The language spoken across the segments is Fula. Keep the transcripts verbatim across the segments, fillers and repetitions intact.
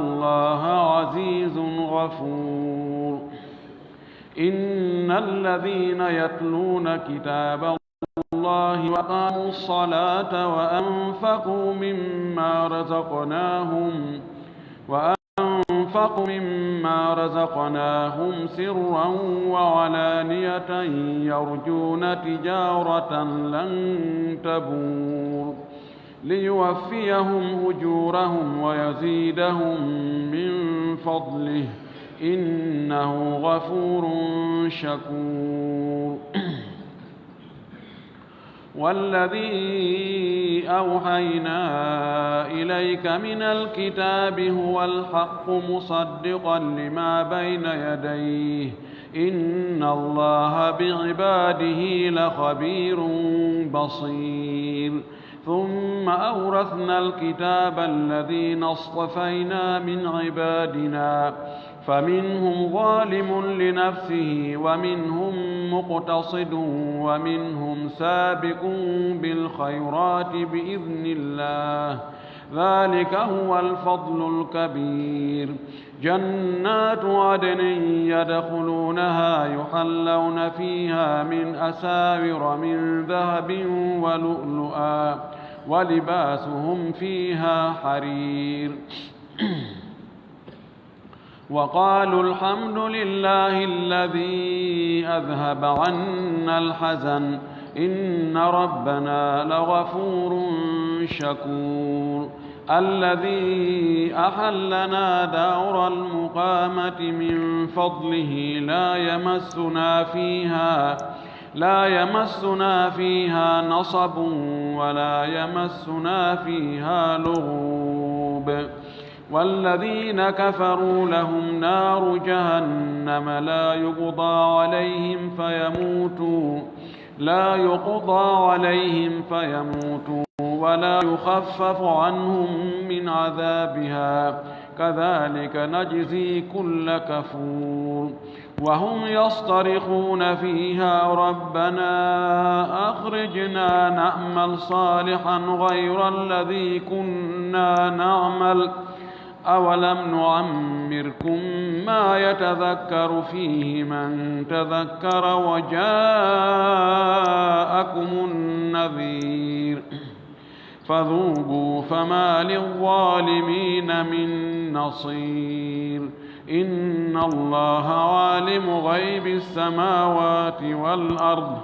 الله عزيز غفور. إن الذين يتلون كتاب الله وأقاموا الصلاة وأنفقوا مما رزقناهم وأنفقوا مما رزقناهم سرا وعلانية يرجون تجارة لن تبور ليوفيهم أجورهم ويزيدهم من فضله إنه غفور شكور. والذي أوحينا إليك من الكتاب هو الحق مصدقا لما بين يديه إن الله بعباده لخبير بصير. ثم أورثنا الكتاب الذين اصطفينا من عبادنا فمنهم ظالم لنفسه ومنهم مقتصد ومنهم سابق بالخيرات بإذن الله ذلك هو الفضل الكبير. جنات عدن يدخلونها يحلون فيها من أساور من ذهب ولؤلؤا ولباسهم فيها حرير. وقالوا الحمد لله الذي أذهب عنا الحزن إن ربنا لغفور شكور. الذي أحلنا دار المقامة من فضله لا يمسنا فيها لا يمسنا فيها نصب ولا يمسنا فيها لغوب. والذين كفروا لهم نار جهنم لا يقضى عليهم فيموتوا لا يقضى عليهم فيموتوا ولا يخفف عنهم من عذابها كذلك نجزي كل كفور. وهم يصطرخون فيها ربنا أخرجنا نعمل صالحا غير الذي كنا نعمل أولم نعمركم ما يتذكر فيه من تذكر وجاءكم النذير فذوقوا فما للظالمين من نصير. إن الله عالم غيب السماوات والأرض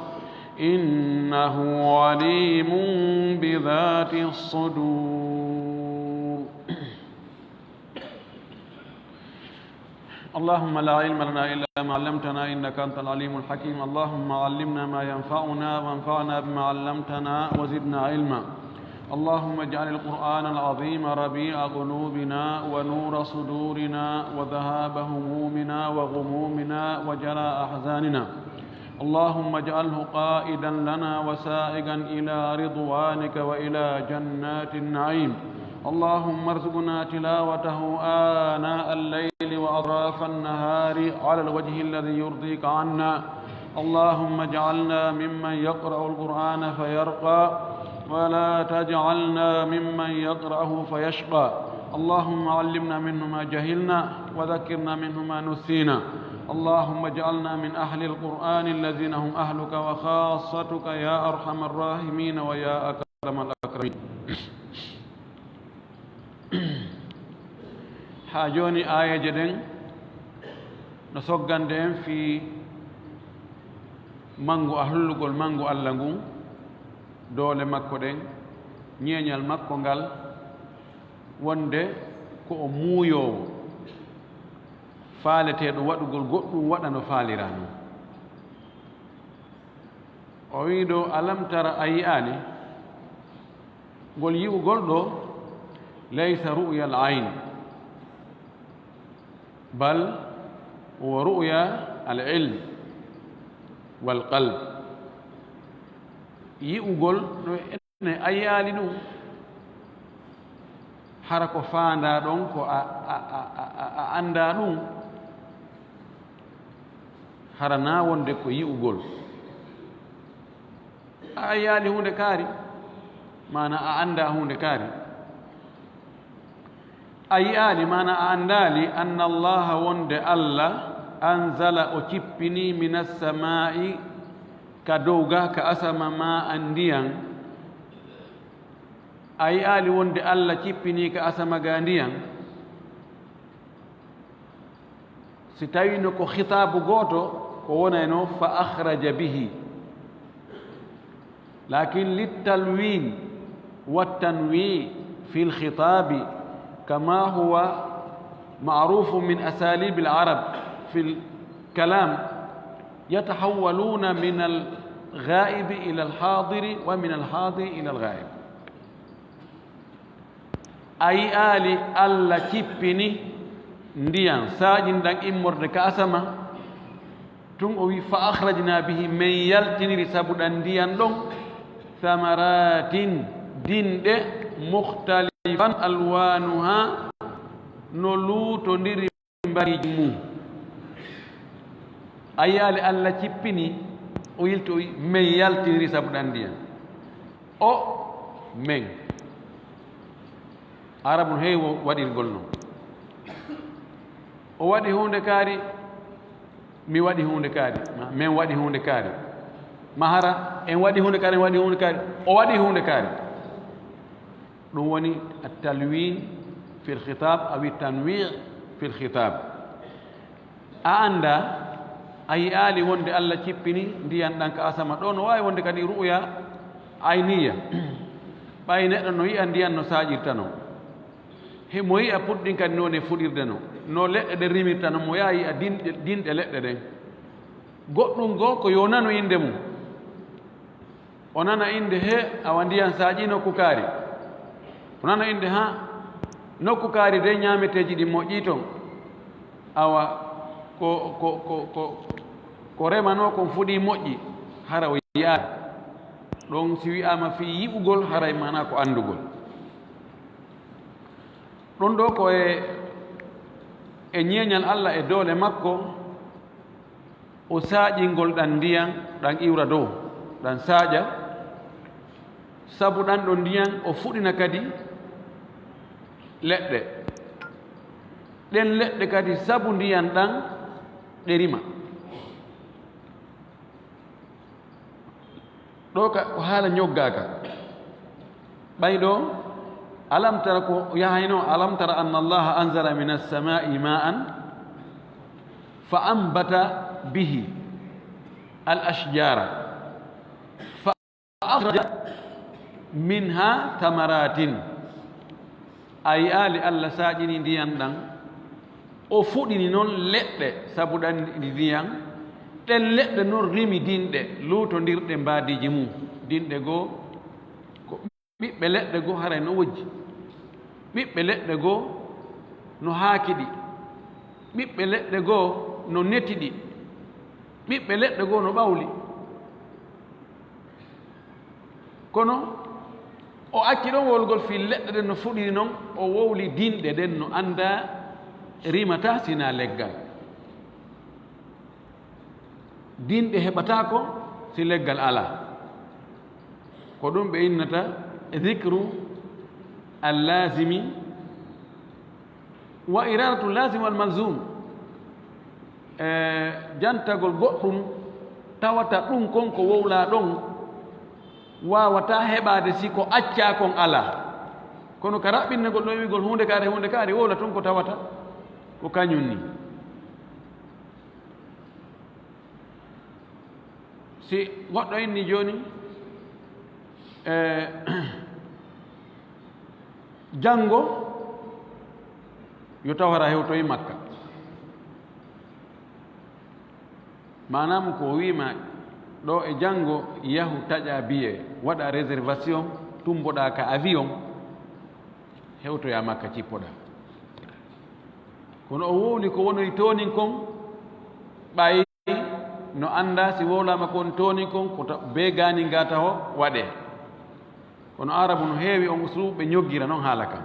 إنه عليم بذات الصدور. اللهم لا علم لنا إلا ما علمتنا إنك أنت العليم الحكيم. اللهم علمنا ما ينفعنا وانفعنا بما علمتنا وزدنا علما. اللهم اجعل القرآن العظيم ربيع قلوبنا ونور صدورنا وذهاب همومنا وغمومنا وجلاء أحزاننا. اللهم اجعله قائدا لنا وسائقا إلى رضوانك وإلى جنات النعيم. اللهم ارزقنا تلاوته آناء الليل وأطراف النهار على الوجه الذي يرضيك عنا. اللهم اجعلنا ممن يقرأ القرآن فيرقى ولا تجعلنا ممن يقرأه فيشقى. اللهم علمنا منه ما جهلنا وذكرنا منه ما نسينا. اللهم اجعلنا من أهل القرآن الذين هم أهلك وخاصتك يا أرحم الراحمين ويا أكرم الأكرمين. Haa jooni aayeeje ɗen no soggande en fii manngu a hollugol manngu Alla ngun, doole makko ɗen, ñeeñal makko ngal, wonde ko o muuyoowo, faaleteeɗo waɗugol goɗɗum waɗa no faaliraa non. O wi'i ɗoo, "Alam tara, a yi'aali?" Ngol yi'ugol ɗoo, laysa ru'yal ayn, bal huwa ru'ya al ilm wal qalb. Yi'ugol ɗo en a yi'aali ɗum, hara ko faandaa ɗon ko a, a, a, a, a anndaa ɗum, hara naa wonde ko yi'ugol. A yi'aali huunde kaari, maanaa a anndaa huunde kaari. A yi'aali, maana a anndaali, anna Allaha, wonde Allah, anzala, o cippini, min assamaa'i, ka dow ga, ka asama, ma an, ndiyan. A yi'aali wonde Allah cippini ka asama ga ndiyan? Si tawino ko khitaabu gooto, ko wonayno fa akhraja bihi. Lakin littalwin wattanwi fi lkhitabi, kama huwa ma'rufun min asalibi larab fi lkalam, yatahawwaluna min alghaibi ila alhadiri wa min alhadiri ila alghaib. A yi'aali Allah cippini ndiyan saaƴinɗan immorde ka asama? Tun o wi, fa akhrajna bihi, men yaltiniri sabu ɗan ndiyan ɗon, thamaratin, dinɗe, mukhtalifan alwanuha, no luutondiri mbaɗiiji mum. A yi'aali Allah cippini, o yilti o wi, men yaltiniri sabu ɗan ndiyan. O, men. Arabu no heewi waɗirgol non. O waɗi huunde kaari, mi waɗi huunde kaari, ma men waɗi huunde kaari. Ma hara en waɗi huunde kaari, en waɗi huunde kaari, o waɗi huunde kaari. Ɗum woni at-talwin fil khitab, awi tanwi' fil khitab. A anndaa, a yi'aali wonde Allah cippini ndiyan ɗan ka asama ɗoo, no waawi wonde kadi ru'ya ayniya. Ɓay neɗɗo no yi'a ndiyan no saaƴirta non. Himo yi'a puɗɗin kadi noone fuɗirde non. No leɗɗe ɗen rimirta non, mo yaha yi'a dinɗe, dinɗe leɗɗe ɗen. Goɗɗum goo ko yo nanu innde mum. O nana innde he, awa ndiyan saaƴi nokku kaari. O nana innde ha, nokku kaari de ñaameteeji ɗin moƴƴi ton. Awa ko, ko, ko, ko, ko remanoo kon fuɗii moƴƴi, hara o yi'aali. Ɗon si wi'aama fii yi'ugol, haray maanaa ko anndugol. Ɗon ɗoo ko e, e ñeeñal Allah e doole makko, o saaƴingol ɗan ndiyan, ɗan iwra dow, ɗan saaƴa, sabu ɗan ɗon ndiyan o fuɗina kadi leɗɗe. Ɗen leɗɗe kadi sabu ndiyan ɗan ɗe rima. Ɗoo ka, ko haala ñoggaaka. Ɓay ɗoo, alam tara ko yahayno, alam tara anna Allaha anzala min assamaa'i ma'an fa ambata bihi al ashjara fa akhraja minha thamaratin. A yi'aali Allah saaƴini ndiyan ɗan, o fuɗini non leɗɗe sabu ɗan ndiyan, ɗen leɗɗe non rimi dinɗe, luutondirɗe mbaadiiji mum. Dinɗe goo ko ɓiɓɓe leɗɗe goo haray no wojji, ɓiɓɓe leɗɗe goo no haakiɗi, ɓiɓɓe leɗɗe goo no netiɗi, ɓiɓɓe leɗɗe goo no ɓawli. Kono o acci ɗon wowlugol fii leɗɗe ɗen no fuɗiri non, o wowli dinɗe ɗen no anndaa rimataa sinaa leggal. Dinɗe heɓataako si leggal alaa. Ko ɗum ɓe innata dhikru al-laazimi wa iradatu laazim wal malzum. E jantagol goɗɗum tawata ɗum kon ko wowlaa ɗon waawataa heɓaade si ko accaa kon alaa. Kono ka raɓɓinnagol ɗon wi'ugol huunde kaari, huunde kaari, wowla tun ko tawata ko kañum ni. Si goɗɗo inni jooni, e janngo yo taw hara hewtoyi Makka. Maanaamu ko o wi'ima ɗoo e janngo yahu taƴaa biye, waɗaa réservation, tummboɗaa ka avion, hewtoyaa Makka cippoɗaa. Kono o wowli ko wonoyi toonin kon, ɓay no anndaa si wowlaama kon toonin kon, ko ta-, bee gaanin gaa taho waɗee. Kono Aarabu no heewi on usluubu ɓe ñoggira non haala kan.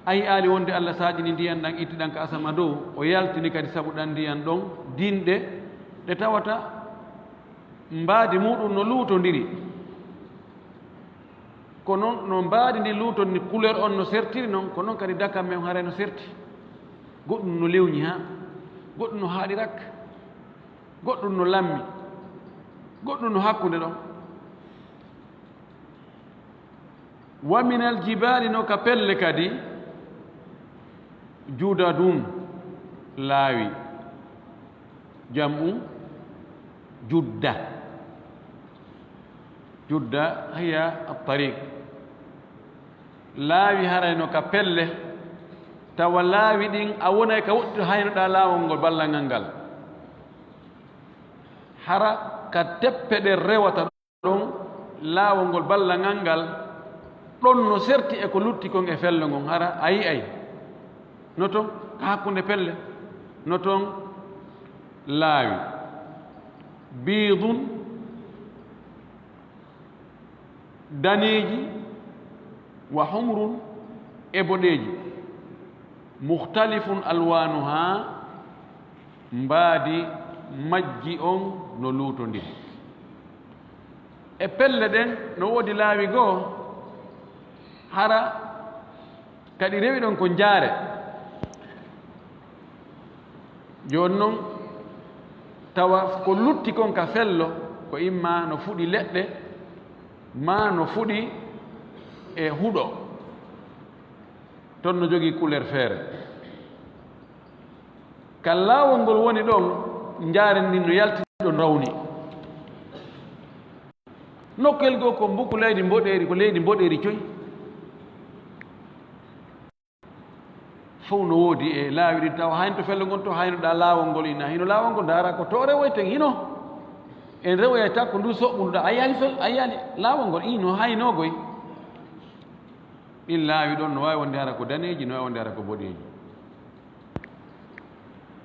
A yi'aali wonde Allah saaƴini ndiyan ɗan, itti ɗan ka asama dow, o yaltini kadi sabu ɗan ndiyan ɗon dinɗe ɗe tawata mbaadi muuɗum no luutondiri. Ko noon no mbaadi ndi luuton ni, couleur on no sertiri noon, ko noon kadi dakam men haray no serti. Goɗɗum no lewñi haa, goɗɗum no haaɗi rak, goɗɗum no lammi, goɗɗum no hakkunde ɗon. Wa minal jibaali, no ka pelle kadi, judadun, laawi, jam'u judda. Judda hiya at-tariq. Laawi haray no ka pelle, tawa laawi ɗin a wonay ka woɗɗude, haynoɗaa laawol ngol ballal ngal. Hara ka teppe ɗen rewata ɗon, laawol ngol ballal ngal, ɗon no serti e ko lutti kon e fello ngon, hara a yi'ay. No ton ka hakkunde pelle, no ton laawi. Biidun, daneeji, wa humrun, e boɗeeji. Mukhtalifun alwanuha, mbaadi majji on no luutondiri. E pelle ɗen no woodi laawi goo, hara kadi rewi ɗon ko njaare. Jooni non, tawa ko lutti kon ka fello, ko imma no fuɗi leɗɗe, maa no fuɗi e huɗo. Ton no jogii couleur feere. Ka laawol ngol woni ɗon, njaaren ndin no yalti ɗon rawni. Nokkel goo ko mbuku leydi mboɗeeri, ko leydi mboɗeeri coy. Fow no woodi e laawi ɗin, tawa hayno to fello ngon to haynoɗaa laawol ngol, ina hino laawol ngol, ndaara ko to rewoyten hino. En rewoyay takko ndu soɓɓunduɗaa, a yaali fel, a yaali laawol ngol, ino hayno goy. Ɗin laawi ɗon no waawi wonde hara ko daneeji, no waawi wonde hara ko boɗeeji.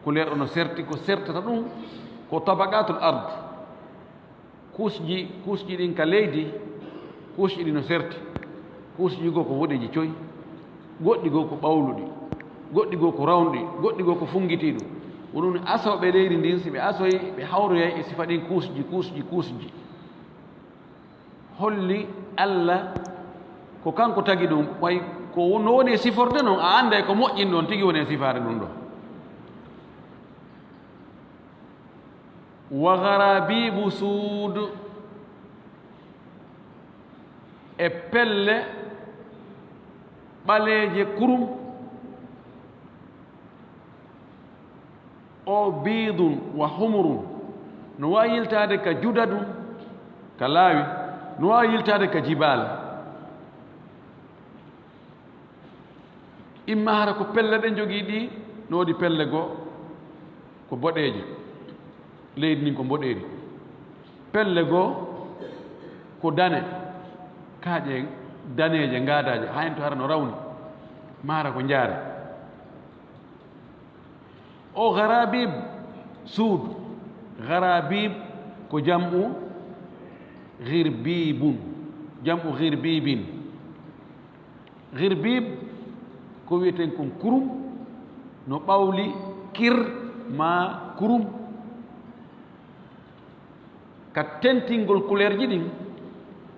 Couleur o no serti, ko sertata ɗum ko tabaqatul ard. Kuusji, kuusji ɗin ka leydi, kuusji ɗin no serti. Kuusji goo ko woɗeeji coy, goɗɗi goo ko ɓawluɗi, goɗɗi goo ko rawnɗi, goɗɗi goo ko funngitiiɗum. Ko ɗum asooɓe leydi ndin, si ɓe asoyi, ɓe hawroyay e sifa ɗin kuusji, kuusji, kuusji. Holli Alla ko kanko tagi ɗum, way ko no woni e siforde non, a annday ko moƴƴin ɗon tigi woni e sifaade ɗum ɗon. Wa garabiibu suud, e pelle ɓaleeje kurum. O biidun wa humrun, no waawi yiltaade ka judadun, ka laawi, no waawi yiltaade ka jibaal. Imma hara ko pelle ɗen jogii ɗi, no woodi pelle goo ko boɗeeje, leydi ndin ko mboɗeeri, pelle goo ko dane, kaaƴe daneeje, ngaadaaje, hayen to hara no rawni, maa hara ko njaare. O gharabib, suudu. Gharabib ko jam'u ghirbibun, jam'u ghirbibin. Ghirbib ko wi'eten kon kurum, no ɓawli kir maa kurum. Ka tentingol kuleerji ɗin,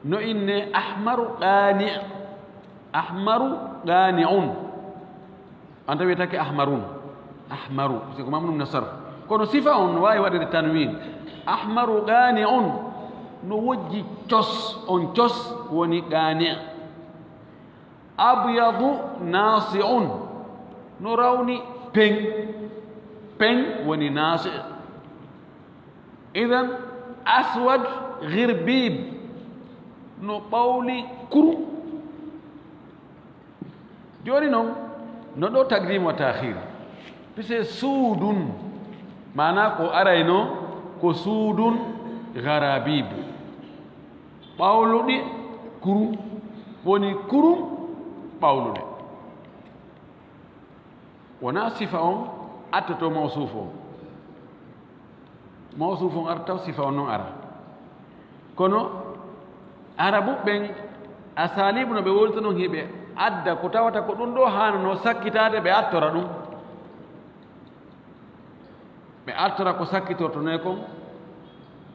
no inne ahmaru qani', ahmaru qani'un. An tawi taki ahmarun, ahmaru, c'est ko mamnun min sarf. Kono sifa on no waawi waɗude tanwin. Ahmaru qani'un, no wojji cos, on cos woni qani'. Abyadu nasi'un, no rawni peŋ, peŋ woni nasi'. Idan, aswad ghirbib, no ɓawli kurum. Jooni non, no ɗo taqdim wa ta'khir. Puisque suudun, maana ko arayno ko suudun gharabib. Ɓawluɗi kurum, woni kurum ɓawluɗe. Wonaa sifa on attoto mawsuuf on. Mawsuuf on arta, sifa on non ara. Kono Arabu ɓen, asalibu no ɓe wowlita non, hiɓe adda ko tawata ko ɗum ɗo haanano sakkitaade, ɓe attora ɗum. Ɓe artora ko sakkitortonee kon,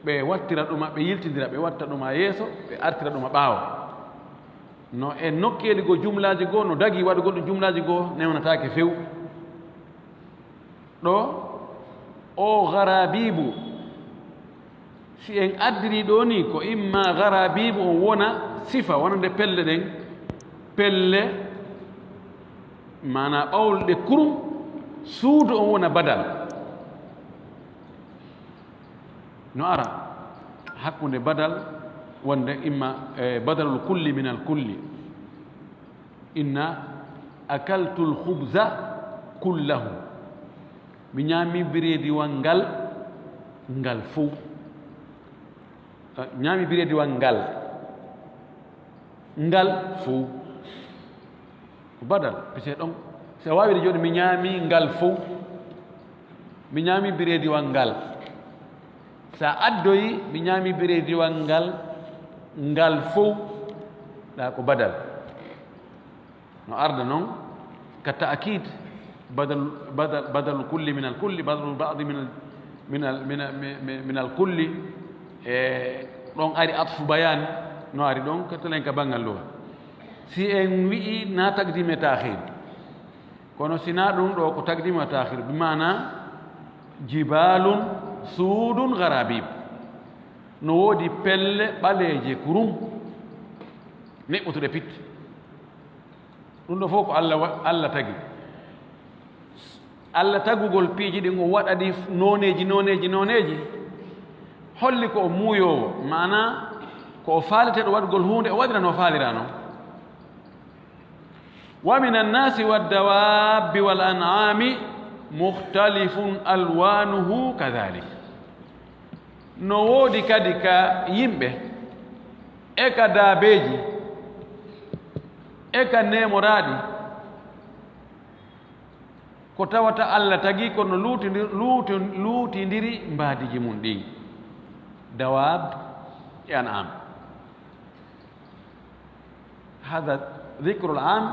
ɓe wattira ɗuma, ɓe yiltindira, ɓe watta ɗuma yeeso, ɓe artira ɗuma ɓaawo. No e nokkeeli goo jumlaaji goo, no dagii waɗugol ɗum jumlaaji goo, newnataake few. Ɗo, o garabiibu, si en addirii ɗo ni, ko imma garabiibu on wona sifa, wonande pelle ɗen, pelle, maanaa ɓawle ɗe kurum, suudu on wona badal. No ara hakkunde badal, wonde imma, eh, badalul kulli min al kulli. Inna akaltul khubza kullahu. Mi ñaami birediwal ngal, ngal fow. Eh, ñaami birediwal ngal, ngal fow. Ko badal, parce que ɗon, si a waawi de jooni, mi ñaami ngal fow. Mi ñaami birediwal ngal. Si a addoyi, mi ñaami birediwal ngal, ngal fow. Ɗa ko badal. No arda non ka ta'kid, badal, badal, badal kulli min al kulli, badal ba'di min al, min al, min al, min, min, min al kulli. E ɗon ari atfu bayan, no ari ɗon ka telen ka bangal ɗo. Si en wi'i na taqdim e ta'khir. Kono si na ɗum ɗo ko taqdim e ta'khir, bi maana jibalun sudun garabib. No woodi pelle ɓaleeje kurum, neɓɓutuɗe pit. Ɗum ɗo fof ko Allah wa-, Allah tagi. Allah tagugol piiji ɗin, o waɗa ɗi f-, nooneeji, nooneeji, nooneeji. Holli ko o muuyoowo, maanaa ko o faaleteeɗo waɗugol huunde, o waɗira no o faalira non. Wa minan naasi wad dawabbi wal an'ami mukhtalifun alwanuhu kadhalik. No woodi kadi ka yimɓe, e ka daabeeji, e ka neemoraaɗi, ko tawata Allah tagi kono luutindir-, luutin-, luutindiri mbaadiiji mum ɗin. Dawaab e an'am. هذا ذكر العام،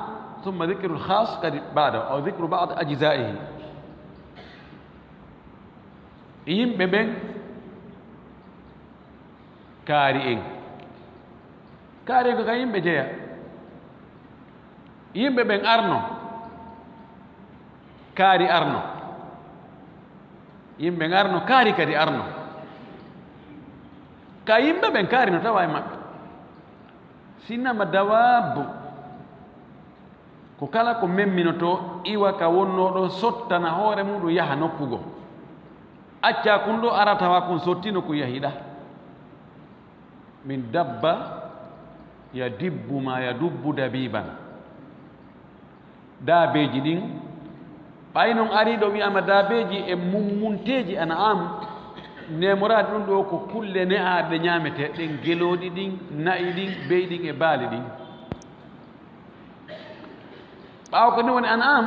ثم ذكر الخاص قد بعده، أو ذكر بعض أجزائه. Yimɓe ɓen, kaari en. Kaari en ko ka yimɓe jeya. Yimɓe ɓen arno, kaari arno. Yimɓe ɓen arno, kaari kadi arno. Ka yimɓe ɓen, kaari no tawa e maɓɓe. Sinama dawaabu, ko kala ko memminotoo, iwa ka wonnoo ɗon, sottana hoore muɗum, yaha nokku goo. Acca kun ɗoo, ara tawa kun sottino, kun yahi ɗaa. Min dabba yadibbu ma yadubbu dabiban. Daabeeji ɗin, ɓay non ariiɗo wi'ama daabeeji e mummunteeji, an'am, neemoraaɗi, ɗum ɗoo ko kulle ne'aaɗe ñaameteeɗe, ɗen gelooɗi ɗin, na'i ɗin, be'i ɗin e baali ɗin. Ɓaawo ko ni woni an'am,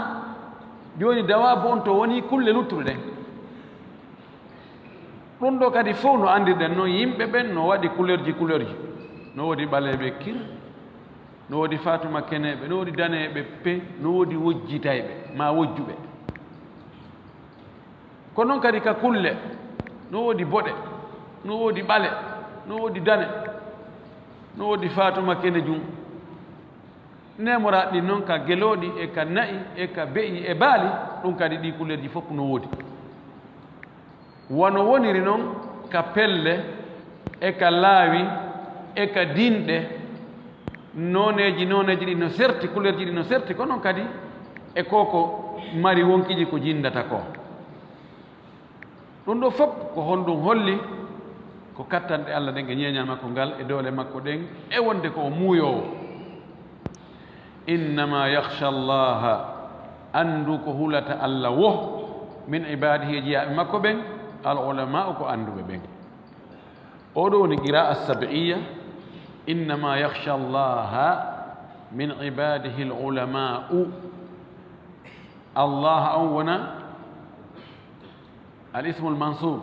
jooni dawaabu on to woni kulle luttuɗe ɗen. Ɗum ɗoo kadi fof no anndirɗen non, yimɓe ɓen no waɗi kulerji kulerji. No woodi ɓaleeɓe kir, no woodi faatuma keneeɓe, no woodi daneeɓe pe, no woodi wojjitayɓe, maa wojjuɓe. Ko non kadi ka kulle, no woodi boɗe, no woodi ɓale, no woodi dane, no woodi faatuma kenejum. Neemoraaɗi ɗin non ka gelooɗi e ka na'i e ka be'i e baali, ɗum kadi ɗii kulerji fof no woodi. Wano woniri non ka pelle e ka laawi e ka dinɗe, nooneeji, nooneeji ɗin no serti, kulerji ɗin no serti, ko non kadi e ko ko mari wonkiiji ko jinndata ko. Ɗum ɗoo fof ko honɗum holli? Ko kattanɗe Allah ɗen e ñeeñal makko ngal e doole makko ɗen e wonde ko o muuyoowo. Innama yakhsha Allaha, anndu ko hulata Allah wo, min ibadihi, e jiyaaɓe makko ɓen, al ulama'u, ko annduɓe ɓen. Oo ɗoo woni qira'a sab'iyya, innama yakhsha Allaha min ibadihi al ulama'u. Allah on wona al ismul mansub,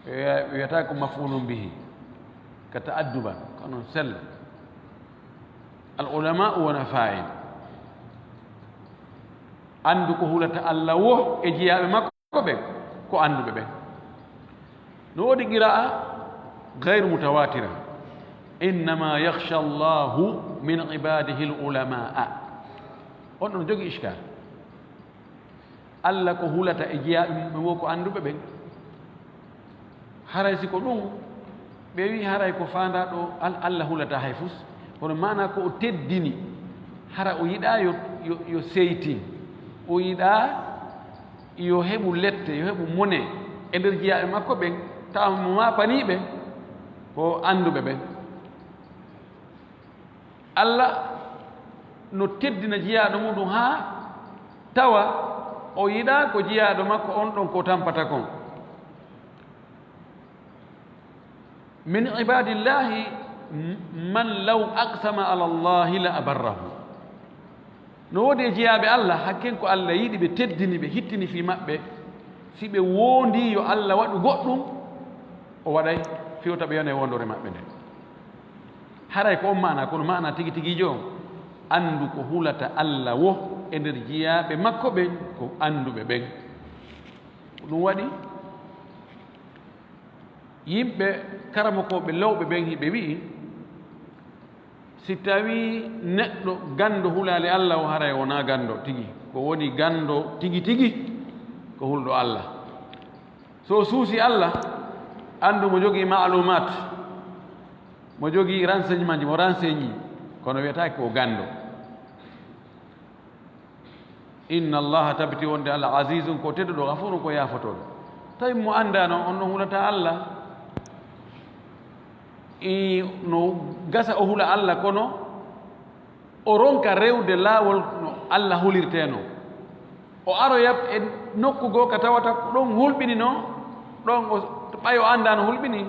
wiya-, wiyata ko maf'ulun bihi, ka ta'adduban, kono sella. Al ulama wona fa'il. Anndu ko hulata Allah wo e jiyaaɓe makko ɓen, ko annduɓe ɓen. No woodi qira'a ghayru mutawatira. Innama yakhsha Allahu min ibadihi al-ulama. On ɗon jogi iskal. Allah ko hulata e jiyaaɓe mum ɓe wo ko annduɓe ɓen. Haray si ko ɗum, ɓe wi haray ko faandaa ɗo, Al-, Allah hulata hay fus. Kono maana ko o teddini, hara o yiɗaa yo, yo, yo seytin, o yiɗaa yo heɓu lette, yo heɓu mone e nder jiyaaɓe makko ɓen, tawa mo maapanii ɓe ko annduɓe ɓen. Allah no teddina jiyaaɗo muɗum haa tawa o yiɗaa ko jiyaaɗo makko on ɗon ko tampata kon. Min ibadillahi man law aqsama ala Allahi la abarrahu. No woodi e jiyaaɓe Allah, hakken ko Allah yiɗi ɓe, teddini ɓe, hittini fii maɓɓe, si ɓe woondii yo Allah waɗu goɗɗum, o waɗay, fewta ɓe yona e woondoore maɓɓe nden. Haray ko on maana, kono maana tigi tigiijo on, anndu ko hulata Allah wo e nder jiyaaɓe makko ɓen, ko annduɓe ɓen. Ko ɗum waɗi yimɓe karamokooɓe lawɓe ɓen hiɓe wi'i, si tawii neɗɗo ganndo hulaali Allah o, haray wonaa ganndo tigi. Ko woni ganndo tigi tigi, ko hulɗo Allah. So o suusi Allah, anndu mo jogii maalumaat, mo jogii renseignement ji, mo renseigni, kono wiyataake ko ganndo. Inna Allaha, tabiti wonde Allah, azizun ko tedduɗo, ghafurun ko yaafotooɗo. Tawi mo anndaa noon, on ɗon hulata Allah. I no gasa o hula Allah, kono o ronka rewde laawol no Allah hulirtee noon. O aroya e nokku goo ka tawata ko ɗon hulɓini noon, ɗon o, ɓay o anndaa no hulɓini,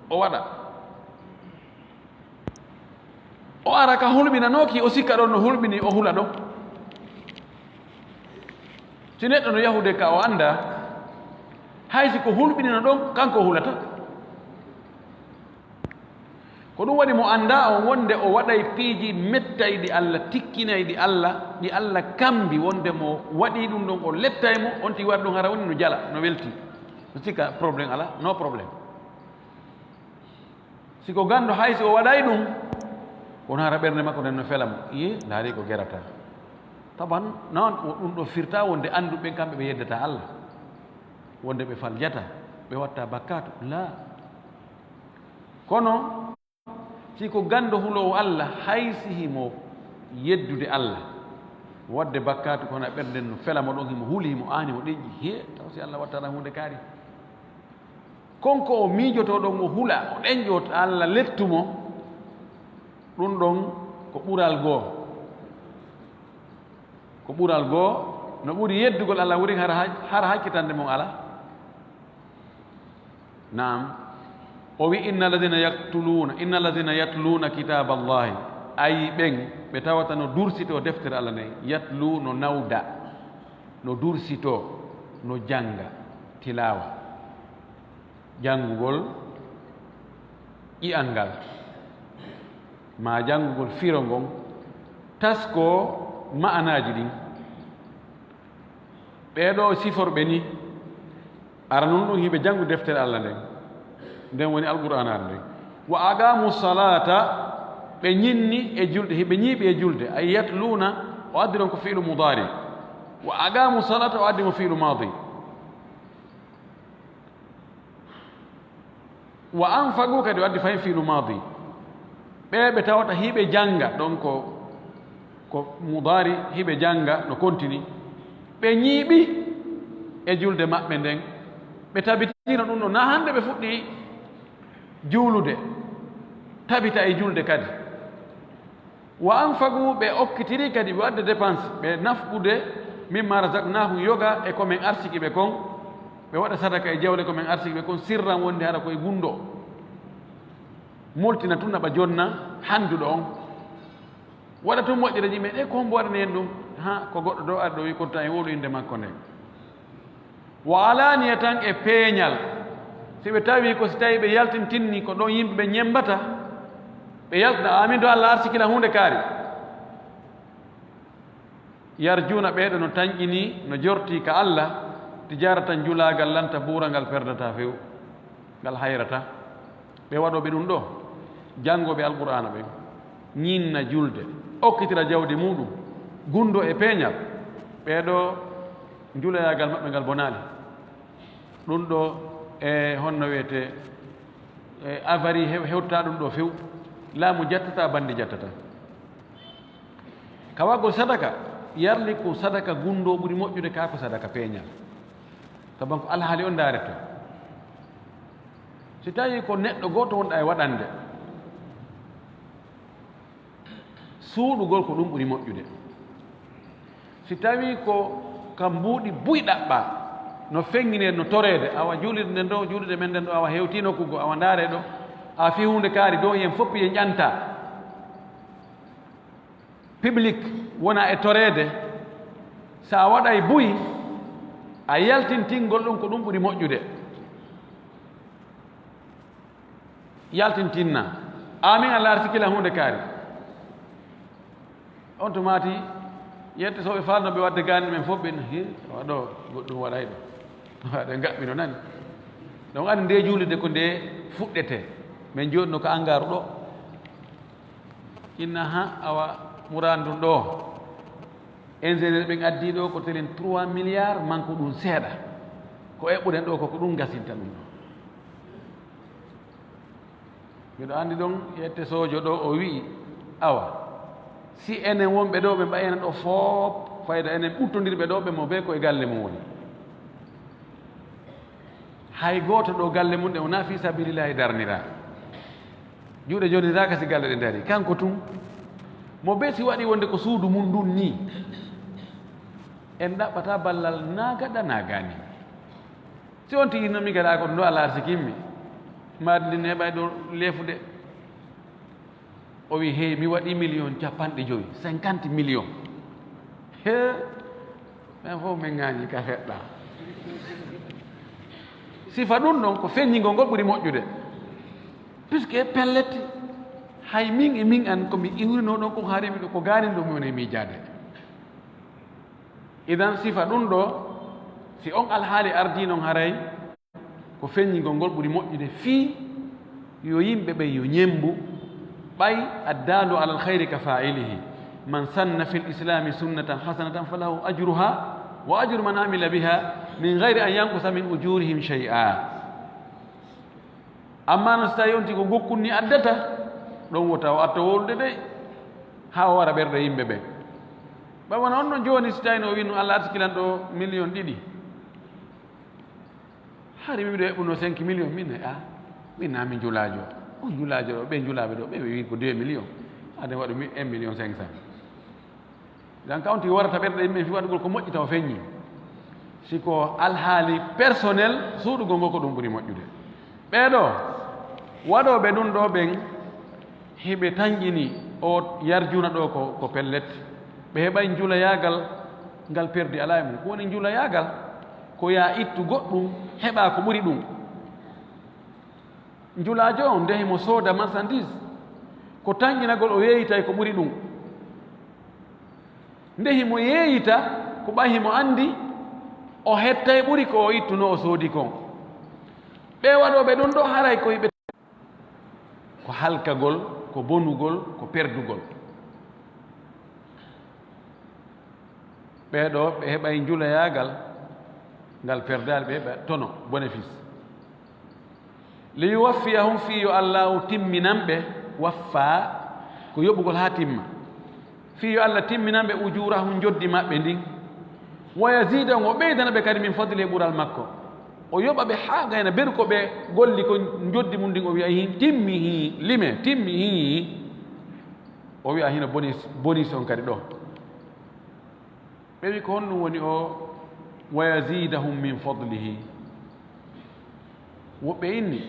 o waɗa. O ara ka hulɓinanooki, o sikka ɗon no hulɓini, o hula ɗon. Si neɗɗo no yahude ka o anndaa, hay si ko hulɓinino ɗon, kanko o hulata. Ko ɗum waɗi mo anndaa on wonde o waɗay piiji mettayɗi Allah, tikkinayɗi Allah, ɗi Allah kambi wonde mo waɗii ɗum ɗon, o lettay mo, on tigi waɗa ɗum hara woni no jala, no welti. No sikka problème alaa, no problème. Si ko ganndo, hay si o waɗay ɗum, kono hara ɓernde makko nden no fela mo. Iye, ndaari ko gerata. Taban, non, o ɗum ɗo firta wonde annduɓe ɓen kamɓe ɓe yeddata Allah. Wonde ɓe faljata, ɓe watta bakkaatu. Laa. Kono, si ko ganndo huloowo Allah, hay si himo yeddude Allah, waɗde bakkaatu, kono ɓernde nden no fela mo ɗon, himo huli, himo aani, mo ɗenƴi. Hee, taw si Allah wattana huunde kaari. Kon ko o miijotoo ɗon, o hula, o ɗenƴoo, Allah lettu mo, ɗum ɗon ko ɓural goo. Ko ɓural goo, no ɓuri yeddugol Allah wurin hara ha-, hara hakkitande mon alaa. Naam. O wi, "Inna alladhina yaqtuluna, inna alladhina yatluna kitaba Allahi." Ayi ɓen ɓe tawata no dursitoo deftere Allah nden, yatlu no nawda, no dursitoo, no jannga, tilaawa. Janngugol ƴi'al ngal, maa janngugol firo ngon, taskoo ma'anaaji ɗin. Ɓee ɗoo siforɓe ni, ara nun ɗum hiɓe janngu deftere Allah nden, nden woni Alqur'aanaare nden. "Wa aqamu salata", ɓe ñinni e julde, hiɓe ñiiɓi e julde. Ay yatluuna, o addi ɗon ko fi'lu mudaari. "Wa aqamu salata", o addi mo fi'lu maadi. "Wa anfaqu", kadi o addi fahin fi'lu maadi. Ɓee ɓe tawata hiɓe jannga, ɗon ko, ko mudaari, hiɓe jannga, no kontini. Ɓe ñiiɓi e julde maɓɓe nden. Ɓe tabitino ɗum ɗo, na hannde ɓe fuɗɗi juulude, tabita e julde kadi. "Wa anfaqu", ɓe okkitiri kadi, ɓe wadde dépense, ɓe nafqude, "mimma razaqnahum", yoga e ko men arsiki ɓe kon, ɓe waɗa sadaka e jawle ko men arsiki ɓe kon, "sirran", wonde hara koye gunndo, moltina tun naɓa jonna handuɗo on, waɗa tun moƴƴere ji men, e ko hombo waɗani en ɗum? Ha, ko goɗɗo ɗo ari ɗo wi konta en wowlu innde makko nde. "Wa alaniyatan", e peeñal. Si ɓe tawi ko si tawi ɓe yaltintinni ko ɗon yimɓe ɓe ñembata, ɓe yaltina, "Amin, to Allah arsikila huunde kaari." "Yarjuuna", ɓee ɗo no tanƴini, no jorti ka Allah, "tijaratan", njulaagal lanta buura ngal perdata few, ngal hayrata. Ɓe waɗooɓe ɗum ɗo, Janngooɓe Alqur'aana ɓen ñiinna julde, okkitira jawdi muuɗum, gunndoo e peeñal, ɓee ɗoo njuloyaagal maɓɓe ngal bonaali. Ɗum ɗoo e honno wiyetee, e avarie hew-, hewtataa ɗum ɗoo few. Laamu jattataa, banndi jattataa. Ka waggol sadaka, yarli ko sadaka gunndoo ɓuri moƴƴude kaa ko sadaka peeñal. Sabu ko alhaali on ndaarete. Si tawii ko neɗɗo gooto wonɗaa e waɗande, suuɗugol ko ɗum ɓuri moƴƴude. Si tawii ko ka mbuuɗi buy ɗaɓɓaa, no feŋŋinee, no toreede, awa juulirde nden ɗoo, juulirde men nden ɗoo, awa hewtii nokku goo, awa ndaaree ɗoo, awa fii huunde kaari dow, yen fof yen ƴantaa. Public wona e toreede, so a waɗay buy, a yaltintingol ɗum ko ɗum ɓuri moƴƴude. Yaltintinna. Amin Allah arsiki lan huunde kaari. On tumaati, yette so ɓe faalno ɓe waɗde gaani men fof ɓe, he, waɗo goɗɗum waɗay ɗo. Waɗe ngaɓɓino nani. Donc, andi nde juulirde ko nde fuɗɗete. Men jooɗino ko Angaru ɗo. Inna ha awa murandun ɗo. Ingénieur ɓen addi ɗo ko telen trois milliards, manque ɗum seeɗa. Ko eɓɓuɗen ɗo ko, ko ɗum gasinta ɗum ɗo. Miɗo andi ɗon yette sojo ɗo o wi'i, awa, si enen wonɓe ɗo ɓe mba'i enen ɗo foop, fayda enen ɓuttondirɓe ɗo ɓe mo be ko e galle mum woni. Hay gooto ɗo galle mum ɗe wona fi sabilillahi darnira. Juuɗe joniraaka si galle ɗe dari. Kanko tun, mo be si waɗi wonde ko suudu mum ndun ni, en ɗaɓɓata ballal naa gaɗa naa gaani. Si on tigi no mi gaɗa ko ɗo Allah arsikin mi, maadi ndi neɓay ɗo leefude. O wi, hey, mi waɗi million capanɗe jowi, cinquante million. He, men fof men ŋaañi ka feɗɗa. Sifa ɗum ɗon ko feññingol ngol ɓuri moƴƴude. Puisque pellet, hay min e min an ko mi iwrino ɗon ko haari mi ɗo ko gaanin ɗo mi woni miijaade. Idan sifa ɗum ɗo, si on alhaali ardii non haray, ko feññingol ngol ɓuri moƴƴude fii yo yimɓe ɓen yo ñemmbu, ɓay addaalu alal khayri ka faa'ilihi. Man sanna fil islami sunnatan hasanatan falahu ajruha wa ajru man amila biha min ghayri an yanqusa min ujurihim shay'a. Amma no si tawi on tigi ko gokkun ni addata, ɗon wota o atto wowlude de, haa o wara ɓerɗe yimɓe ɓen. Ɓay wona on ɗon jooni si tawi no o wino Allah arsikilan ɗo million ɗiɗi. Hari min miɗo eɓɓuno cinq million, min ne, a, min na min njulaajo. On njulaajo ɗo, ɓe njulaaɓe ɗo, ɓe ɓe wi ko deux millions. Aden waɗu mi un million cinq cent. Donc, on tigi warata ɓerɗe yimɓe fi waɗugol ko moƴƴi taw feññi. Si ko alhaali personnel, suuɗugol ngol ko ɗum ɓuri moƴƴude. Ɓee ɗo, waɗooɓe ɗum ɗo ɓen, hiɓe tanƴini o yarjuna ɗo ko, ko pellet. Ɓe heɓay njulayaagal ngal perdi alaa e mum. Ko woni njulayaagal? Ko yaa ittu goɗɗum, heɓa ko ɓuri ɗum. Njulaajo on, nde himo sooda marchandise, ko tanƴinagol o yeeyitay ko ɓuri ɗum. Nde himo yeeyita, ko ɓay himo anndi o hettay ɓuri ko o ittuno o soodi kon. Ɓee waɗooɓe ɗum ɗo haray ko hiɓe, ko halkagol, ko bonugol, ko perdugol. Ɓee ɗo, ɓe heɓay njulayaagal ngal perdaali, ɓe heɓa tono, bénéfice. Li yuwaffiyahum, fii yo Allaahu timminan ɓe, waffaa, ko yoɓugol haa timma. Fii yo Allah timminan ɓe, ujuurahum, njoddi maɓɓe ndin. Wa yaziidahum, o ɓeydana ɓe kadi min fadli, e ɓural makko. O yoɓa ɓe haa gayna beru ko ɓe golli ko njoddi mum ndin, o wi'a, "Hin timmi, hin lime, timmi, hin." O wi'a, "Hino bonis, bonis on kadi ɗo." Ɓe wi, "Ko honɗum woni o, wa yaziidahum min fadlihi?" Woɓɓe inni,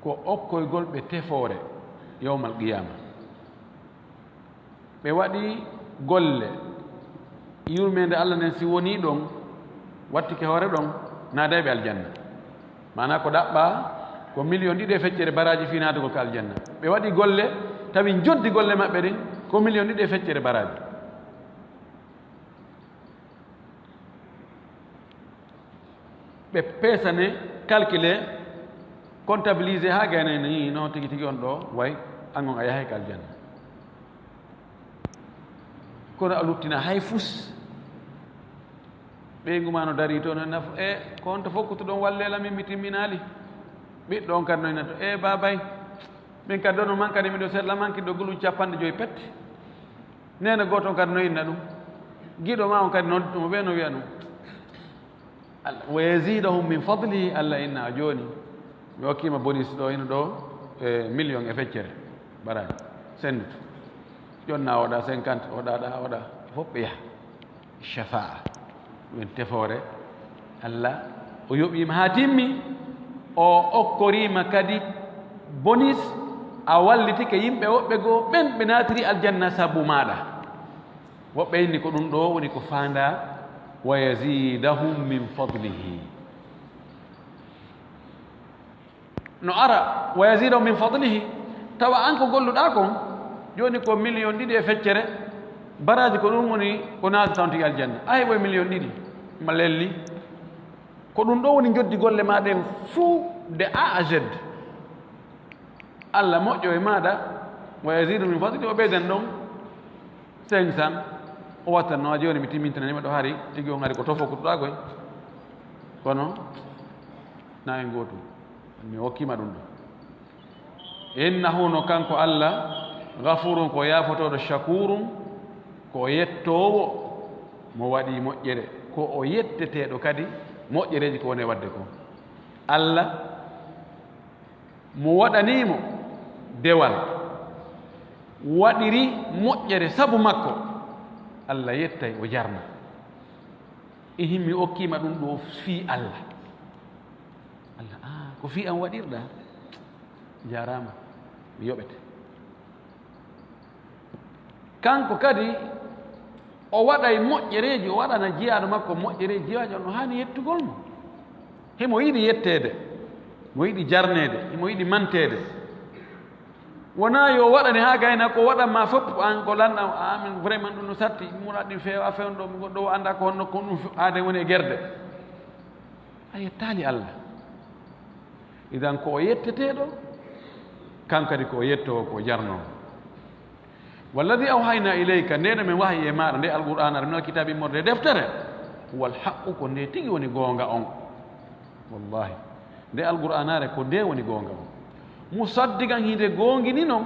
ko okkoygol ɓe tefoore yawmal qiyaama. Ɓe waɗi golle, yurmeende Allah nden si wonii ɗon, wattike hoore ɗon, naaday ɓe aljanna. Maanaa ko ɗaɓɓaa ko miliyon ɗiɗi e feccere baraaji fii naatugol ka aljanna. Ɓe waɗi golle, tawi njoddi golle maɓɓe ɗin ko miliyon ɗiɗi e feccere baraaji. Ɓe peesane, calculer, Comptabilisé haa gayna ni, no tigi tigi on ɗo, way, an on a yahay ka aljanna. Kono a luttina hay fus. Ɓeyngu ma no darii to, no nafo, e, ko honto fof kutuɗon wallela min, mi timminaali. Ɓiɗɗo on kadi no ina to, e, baabay, min kadi ɗo no man kadi miɗo seeɗa man kadi ɗo guluuji capanɗe joyi pet. Neene gooto on kadi no inna ɗum. Giɗo ma on kadi noddu ɗum, o ɓe no wiya ɗum. Allah, "Wa yazidahum min fadlihi", Allah inna jooni. Mi hokkima bonus ɗo, ina ɗo, e, million e feccere. Baraji. Sendu. Jonna oɗa cinquante, oɗa ɗa, oɗa. Fof ɓe yaha. Shafa'a. Ɗum en tefoore. Allah, o yoɓima haa timmi. O okkorima kadi bonus. A wallitike yimɓe woɓɓe goo, ɓen ɓe naatiri aljanna sabu maɗa. Woɓɓe inni ko ɗum ɗo woni ko faanda, "Wa yazidahum min fadlihi." No ara, "Wa yazidahum min fadlihi", tawa an ko golluɗa kon, jooni ko million ɗiɗi e feccere, baraji ko ɗum woni ko naata tawon tigi aljanna. A heɓoy million ɗiɗi, ma lelli. Ko ɗum ɗo woni joddi golle ma ɗen fuu de A à Z. Allah moƴƴo e maɗa, "Wa yazidu min fadli", o ɓeydan ɗon cinq cents, o wattanno a jooni mi timmintananima ɗo hari, tigi on ari ko to fof kutuɗa koy. Kono na en gootum, mi hokkima ɗum ɗo. Innahu, no kanko Allah, ghafurun, ko yaafotoɗo, shakurun, ko o yettoowo, mo waɗi moƴƴere, ko o yetteteeɗo kadi moƴƴereeji ko woni e waɗde ko. Allah mo waɗaniimo dewal, waɗiri moƴƴere sabu makko, Allah yettay, o jarna. Ihin, mi okkiima ɗum ɗo fii Allah. Allah, "Ah, ko fii an waɗirɗa? Jaaraama, mi yoɓete." Kanko kadi, o waɗay moƴƴereeji, o waɗana jiyaaɗo makko moƴƴereeji, jiyaaɗo on no haani yettugol mo. Himo yiɗi yetteede, mo yiɗi jarneede, himo yiɗi manteede. Wonaa yo waɗane haa gayna ko waɗanma fof, an ko lanɗam, a min vraiment ɗum no satti, muraɗ ɗin feewa, a fewn ɗo, mi goɗɗo o annda ko honno, ko ɗum fe-, aaden woni e gerde. A yettaali Allah. Idan ko o yetteteeɗo, kan kadi ko o yettoowo, ko o jarnoowo. "Walladhi awhayna ilayka", nde no min wahayi e maaɗa nde Alqur'aana, min alkitaabi immorde e deftere, "huwal haqqu", ko nde tigi woni goonga on. Wallahi, nde Alqur'aanaare ko nde woni goonga on. "Musaddiqan", hinde goongini non,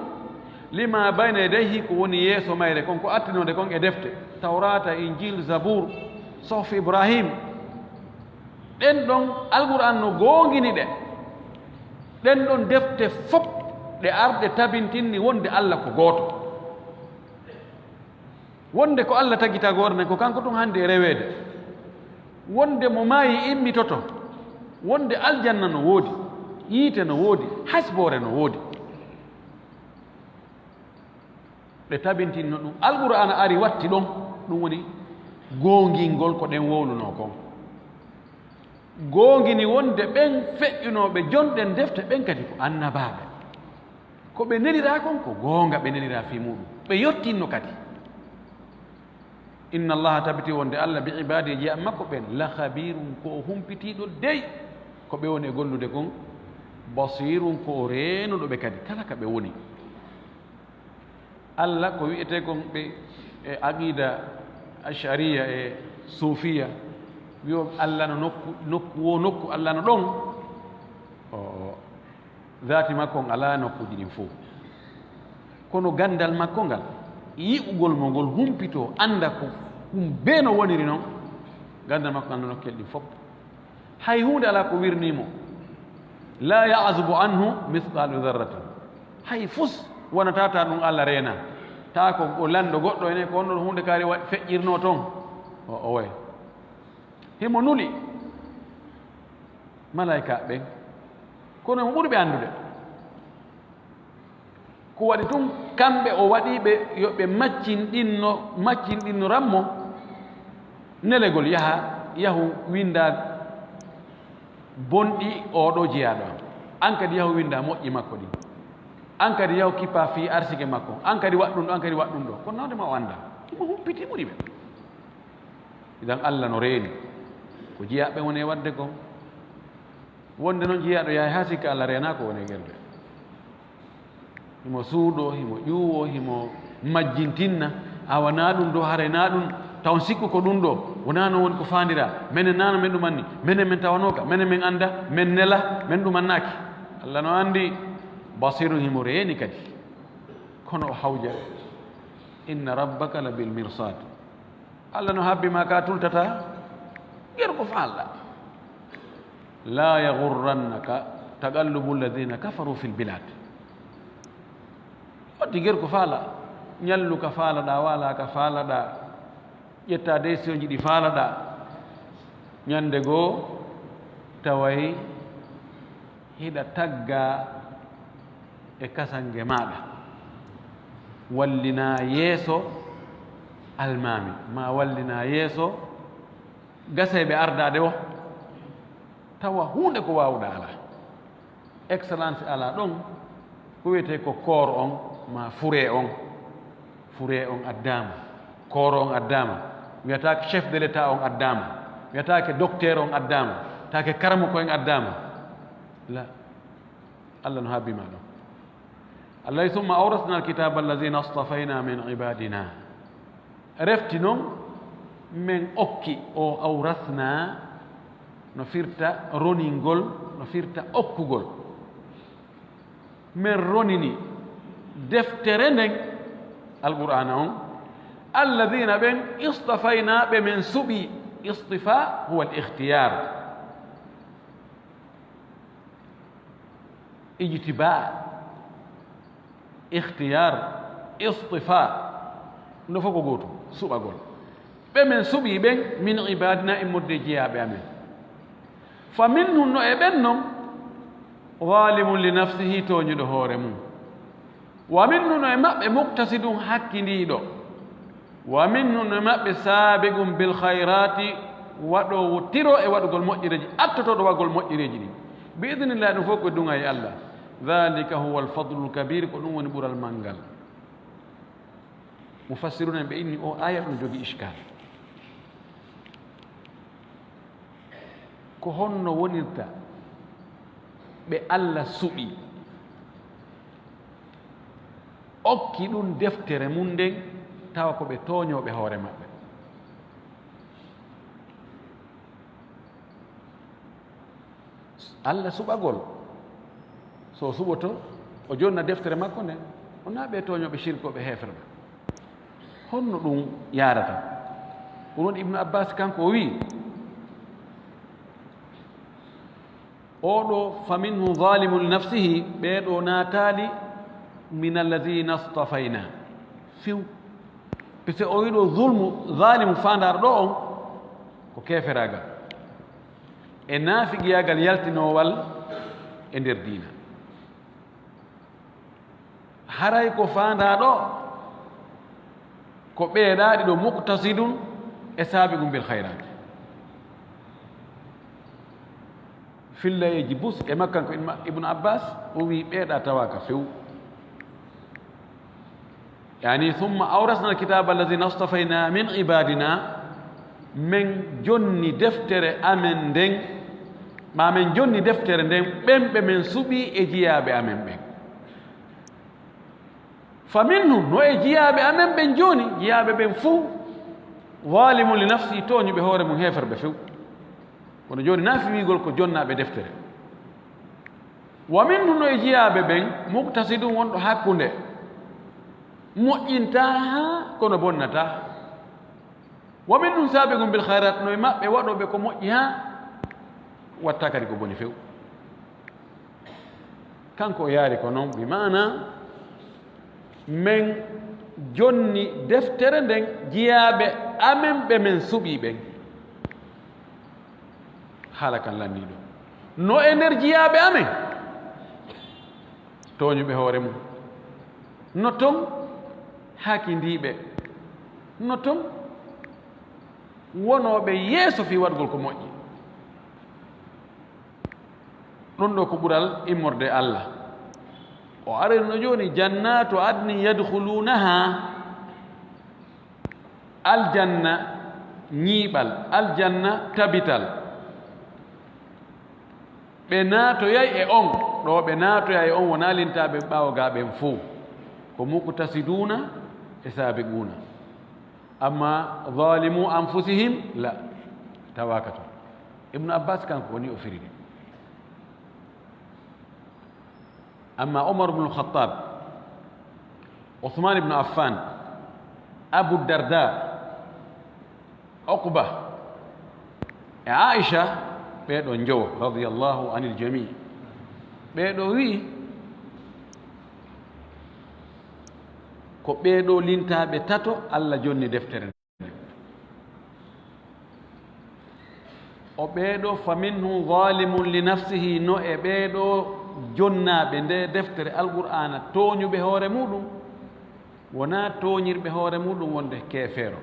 "lima bayna yadayhi", ko woni yeeso mayre kon, ko attinode kon e defte, Tawraata, Injil, Zabuur, Sohfi Ibrahim. Ɗen ɗon Alqur'aan no goongini ɗe. Ɗen ɗon defte fof ɗe arɗe tabintinni wonde Allah ko gooto. Wonde ko Allah tagi tagoore nden, ko kanko tun hande e reweede. Wonde mo maayi immitoto. Wonde aljanna no woodi, yiite no woodi, hasboore no woodi. Ɓe tabintinno ɗum. Alqur'aana ari watti ɗon, ɗum woni goongingol ko ɗen wowlunoo kon. Goongini wonde ɓen feƴƴunooɓe jonɗen defte ɓen kadi ko annabaaɓe. Ko ɓe neliraa kon ko goonga ɓe neliraa fii muuɗum. Ɓe yottinno kadi. Inna Allaha, tabiti wonde Allah, bi ibaadi, e jiyaaɓe makko ɓen, la khabiirun, ko o humpitiiɗo dey ko ɓe woni e gollude kon, basiirun, ko o reenuɗo ɓe kadi kala ka ɓe woni. Allah ko wi'etee kon ɓe e aqida Ash'ariya e Sufiya, wi'o Allah no nokku, nokku wo nokku, Allah no ɗon. O, o, zaati makko on alaa nokkuuji ɗin fow. Kono ganndal makko ngal, yi'ugol mo ngol humpitoo, annda ko ɗum bee no woniri non, ganndal makko ngal no nokkeeli ɗin fow. Hay huunde alaa ko wirnii mo. La ya'zubu anhu mithqalu dharratin. Hay fus wonata ta ɗum Allah reena. Ta ko o lanndo goɗɗo ene ko honno huunde kaari wa-, feƴƴirnoo toon. O, o way. Himo nuli malaykaaɓe ɓen. Kono himo ɓuri ɓe anndude. Ko waɗi tun, kamɓe o waɗi ɓe yo ɓe maccinɗinno, maccinɗinnoran mo nelegol, yaha, yahu winnda bonɗi oɗo jeyaaɗo am. An kadi yahu winnda moƴƴi makko ɗin. An kadi yahu kippa fii arsike makko. An kadi waɗ ɗum ɗo, an kadi waɗ ɗum ɗo. Kono nawde ma o annda. Himo humpiti ɓuri ɓe. Idan Allah no reeni. Ko jeyaaɓe woni e waɗde kon. Wonde noon jiyaaɗo yahay haa sikka Allah reenaa ko woni e gerde. Himo suuɗoo, himo ƴuwoo, himo majjintinna. Awa naa ɗum ɗo, haray naa ɗum, taw on sikku ko ɗum ɗo. Wonaa noon woni ko faandiraa. Menen naano men ɗum anndi. Menen men tawanooka. Menen men annda. Men nela. Men ɗum annaaki. Allah no anndi. Basiirun, himo reeni kadi. Kono o hawja. Inna rabbaka la bil mirsad. Allah no habbi ma ka tultata. Ger ko faalɗa. La yaghurrannaka taqallubu alladhina kafaru fil bilad. Watti ger ko faala. Ñallu ka faalaɗa, wala ka faalaɗa. Ƴetta décision ji ɗi faalaɗa. Ñande goo taway hiɗa tagga e kasange maaɗa. Wallinaa yeeso almaami, maa wallinaa yeeso gaseeɓe ardaade o, tawa huunde ko waawuɗaa alaa. Excellence alaa ɗon, ko wiyetee ko koor on, maa furee on. Furee on addaama, koor on addaama. Wiyataake chef de l'État on addaama. Wiyataake docteur on addaama. Taake karamoko en addaama. La. Allah no habbi ma ɗon. Allah, summa awrasna alkitaba allazina astafayna min ibadina. Refti noon, men okki o awrasna, no firta roningol, no firta okkugol. Men ronini deftere nden, Alqur'aana on, allazina ɓen, istafayna ɓe men suɓi, istifa huwa al-ikhtiyar. Ijtibaa, ikhtiyar, istifaa, no fof ko gootum, suɓagol. Ɓe men suɓii ɓen, min ibadina, immorde e jiyaaɓe amen. Fa minhum, no e ɓen non, zalimun li nafsihi, tooñuɗo hoore mum. Wa minhum, no e maɓɓe, muqtasidun, hakkindiiɗo. Wa minhum, no e maɓɓe, saabiqun bil khayraati, waɗoowo tiro e waɗugol moƴƴereeji, attotooɗo waɗugol moƴƴereeji ɗin. Bi idnillahi, ɗum fof ko duŋa e Allah. Dhalika huwa al fadlul kabir, ko ɗum woni ɓural manngal. Mufassiruna en ɓe inni o aya ɗum jogii ishkal. Ko honno wonirta ɓe Allah suɓi, okki ɗum deftere mum nden, tawa ko ɓe tooñooɓe hoore maɓɓe? Allah suɓagol, so o suɓoto, o jonna deftere makko nden, o naa ɓe tooñooɓe, shirkooɓe, heeferɓe. Honno ɗum yaarata? Ko ɗum Ibnu Abbas kanko o wi'i, oɗo, fa minhum zalimun li nafsihi, ɓee ɗo naataali min allazina astafayna. Few. Parce que o wi'i ɗo zulmu, zalimu faandaaro ɗo on, ko keeferaagal e naafiqiyaagal yaltinoowal e nder diina. Haray ko faandaa ɗo, ko ɓee ɗiɗo, muqtasidun e saabiqun bil khayraat. Fillayeeji bus e makkan ko Ibnu Abbas, o wi'i ɓee ɗa tawaaka few. Yani, summa awrasna alkitaba allazina astafayna min ibadina, men jonni deftere amen nden, ma men jonni deftere nden, ɓen ɓe men suɓi e jiyaaɓe amen ɓen. Fa minhum, no e jiyaaɓe amen ɓen jooni, jiyaaɓe ɓen fuu, zalimun li nafsi, tooñuɓe hoore mum, heeferɓe few. Kono jooni, nafi wi'ugol ko jonnaaɓe deftere. Wa minhum, no e jiyaaɓe ɓen, muqtasidun, wonɗo hakkunde, moƴƴintaa haa, kono bonnataa. Wa minhum sabiqun bil khairat, no e maɓɓe waɗooɓe ko moƴƴi haa watta kadi ko boni few. Kanko o yaari ko noon, bi maana men jonni deftere nden jiyaaɓe amen ɓe men suɓii ɓen. Haala kan lanndii ɗo. No e nder jiyaaɓe amen, tooñuɓe hoore mum. No ton hakindiiɓe. No ton wonooɓe yeeso fii waɗugol ko moƴƴi. Ɗum ɗo ko ɓural immorde e Allah. O arino jooni, jannatu adnin yadkhulunaha, aljanna ñiiɓal, aljanna tabital. Ɓe naatoyay e on, ɗo ɓe naatoyay e on wonaa lintaaɓe ɓaawo gaa ɓen fow. Ko muqtasiduuna e saabiquuna. Amma zalimu anfusihim, la, tawaaka ton. Ibnu Abbas kanko woni o firiri. Amma Umar ibn Khattab, Uthman ibn Affan, Abu Darda, Uqba, e Aisha, ɓee ɗoo njowo, radiyallahu anil jami. Ɓee ɗoo wi'i, ko ɓee ɗoo lintaaɓe tato Allah jonni deftere nden. O ɓee ɗoo, fa minhum zalimun li nafsihi, no e ɓee ɗoo jonnaaɓe nde deftere Alqur'aana tooñuɓe hoore muɗum, wonaa tooñirɓe hoore muɗum wonde keefeero.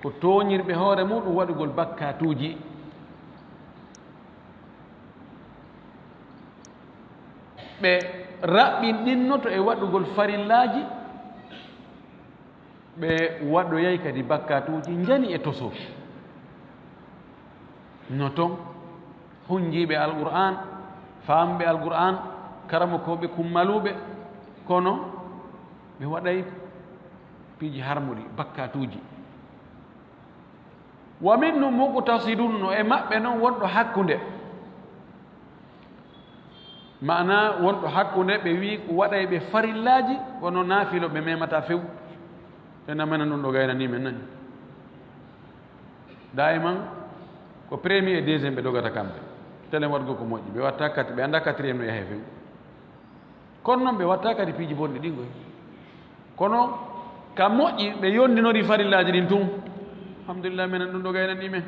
Ko tooñirɓe hoore muɗum waɗugol bakkatuuji. Ɓe raɓɓinɗinnoto e waɗugol farillaaji, ɓe waɗoyay kadi bakkatuuji njani e toso. No ton, hunjiiɓe Alqur'aan, faamɓe Alqur'aan, karamokooɓe kummaluuɓe, kono ɓe waɗay piiji harmuɗi, bakkatuuji. Wa minhum muqtasidun, no e maɓɓe non wonɗo hakkunde. Maanaa wonɗo hakkunde, ɓe wi'i ko waɗay ɓe farillaaji, kono naafilo ɓe memata few. Ena menen ɗum ɗo gaynanii men nani. Daiman ko premier et deuxième ɓe dogata kamɓe. Telen waɗgo ko moƴƴi, ɓe watta kat-, ɓe annda quatrième no yahee few. Kono noon ɓe watta kadi piiji bonɗi ɗin koy. Kono ka moƴƴi ɓe yondinori farillaaji ɗin tun. Alhamdulillah, menen ɗum ɗo gaynanii men.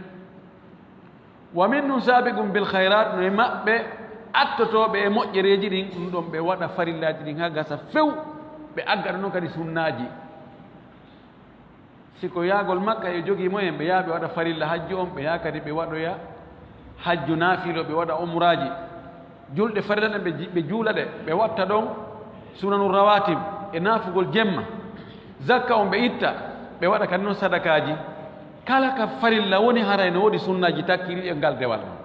Wa minhum sabiqun bil khairat, no e maɓɓe attotooɓe e moƴƴereeji ɗin, ɗum ɗon ɓe waɗa farillaaji ɗin haa gasa few, ɓe aggata noon kadi sunnaaji. Si ko yaagol Makka e jogii moyen, ɓe yaha ɓe waɗa farilla hajju on, ɓe yaha kadi ɓe waɗoya hajju naafilo, ɓe waɗa umraaji. Julɗe farilla ɗen ɓe ji-, ɓe juula ɗe, ɓe watta ɗon sunanu rawatib e naafugol jemma. Zakka on ɓe itta, ɓe waɗa kadi noon sadakaaji. Kala ka farilla woni haray no woodi sunnaaji takkiri e ngal dewal ɗon.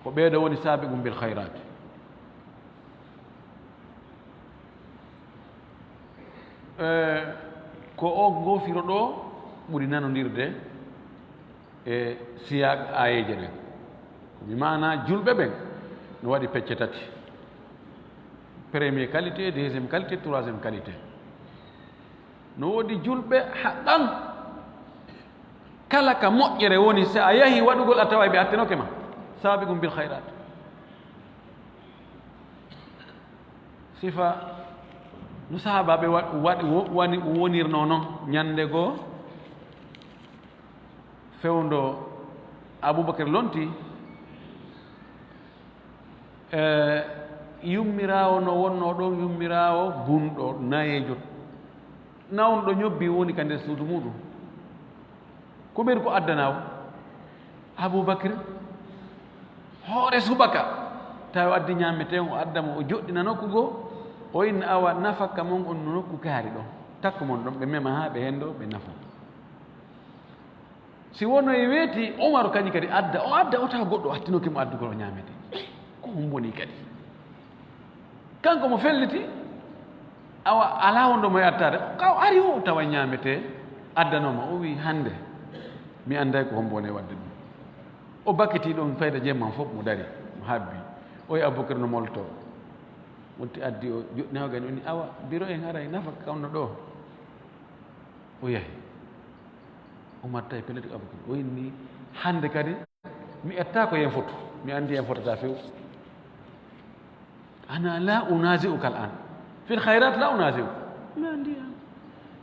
Ko ɓee ɗoo woni saabiqun bil khayraat. Eh, ko o ngoo firo ɗoo ɓuri nanondirde e siyaaq aayeeje ɗen. Ko mi maanaa julɓe ɓen no waɗi pecce tati. Premier qualité, deuxième qualité, troisième qualité. No woodi julɓe haqqan, kala ka moƴƴere woni, si a yahi waɗugol a taway ɓe attinoke ma. Saabiqun bil khayraat. Sifa no sahaabaaɓe wa-, waɗi wo-, wani, wonirnoo non. Ñannde goo, fewndo Abubakar lonti, e yummiraawo no wonnoo ɗon, yummiraawo bunɗo nayeejo, nawnɗo ñobbi woni ka nder suudu muuɗum. Ko ɓeydu ko addanaa o? Abubakar, hoore subaka, tawi o addi ñaameteeɗo, o adda mo, o joɗɗina nokku goo, o inna awa nafakka mon on no nokku kaari ɗon. Takku mon ɗon, ɓe mema haa ɓe henndo, ɓe nafa. Si wono e weeti, Umaru kañum kadi adda, o adda, o tawa goɗɗo attinoke mo addugol o ñaamete. Ko ɗum woni kadi. Kanko mo felliti, awa alaa wonɗo mo e attaade. Ka o ari o tawa ñaametee, addanooma. O wi'i, "Hannde, mi annday ko hombo woni e waɗde ɗum." O bakkitii ɗon fayda jemma fof, mo dari, mo habbi. O e Abubakar no molto. Wonti addi o joɗɗini o gani, o ni, "Awa, biro en haray nafa ka wonno ɗo." O yahi. Umar tawi pellet Abubakar. O inni, "Hannde kadi, mi etta ko yen fotu. Mi anndi yen fotata few. Ana la unazi'uka al'an. Fil khairat la unazi'uka." Mi anndi an.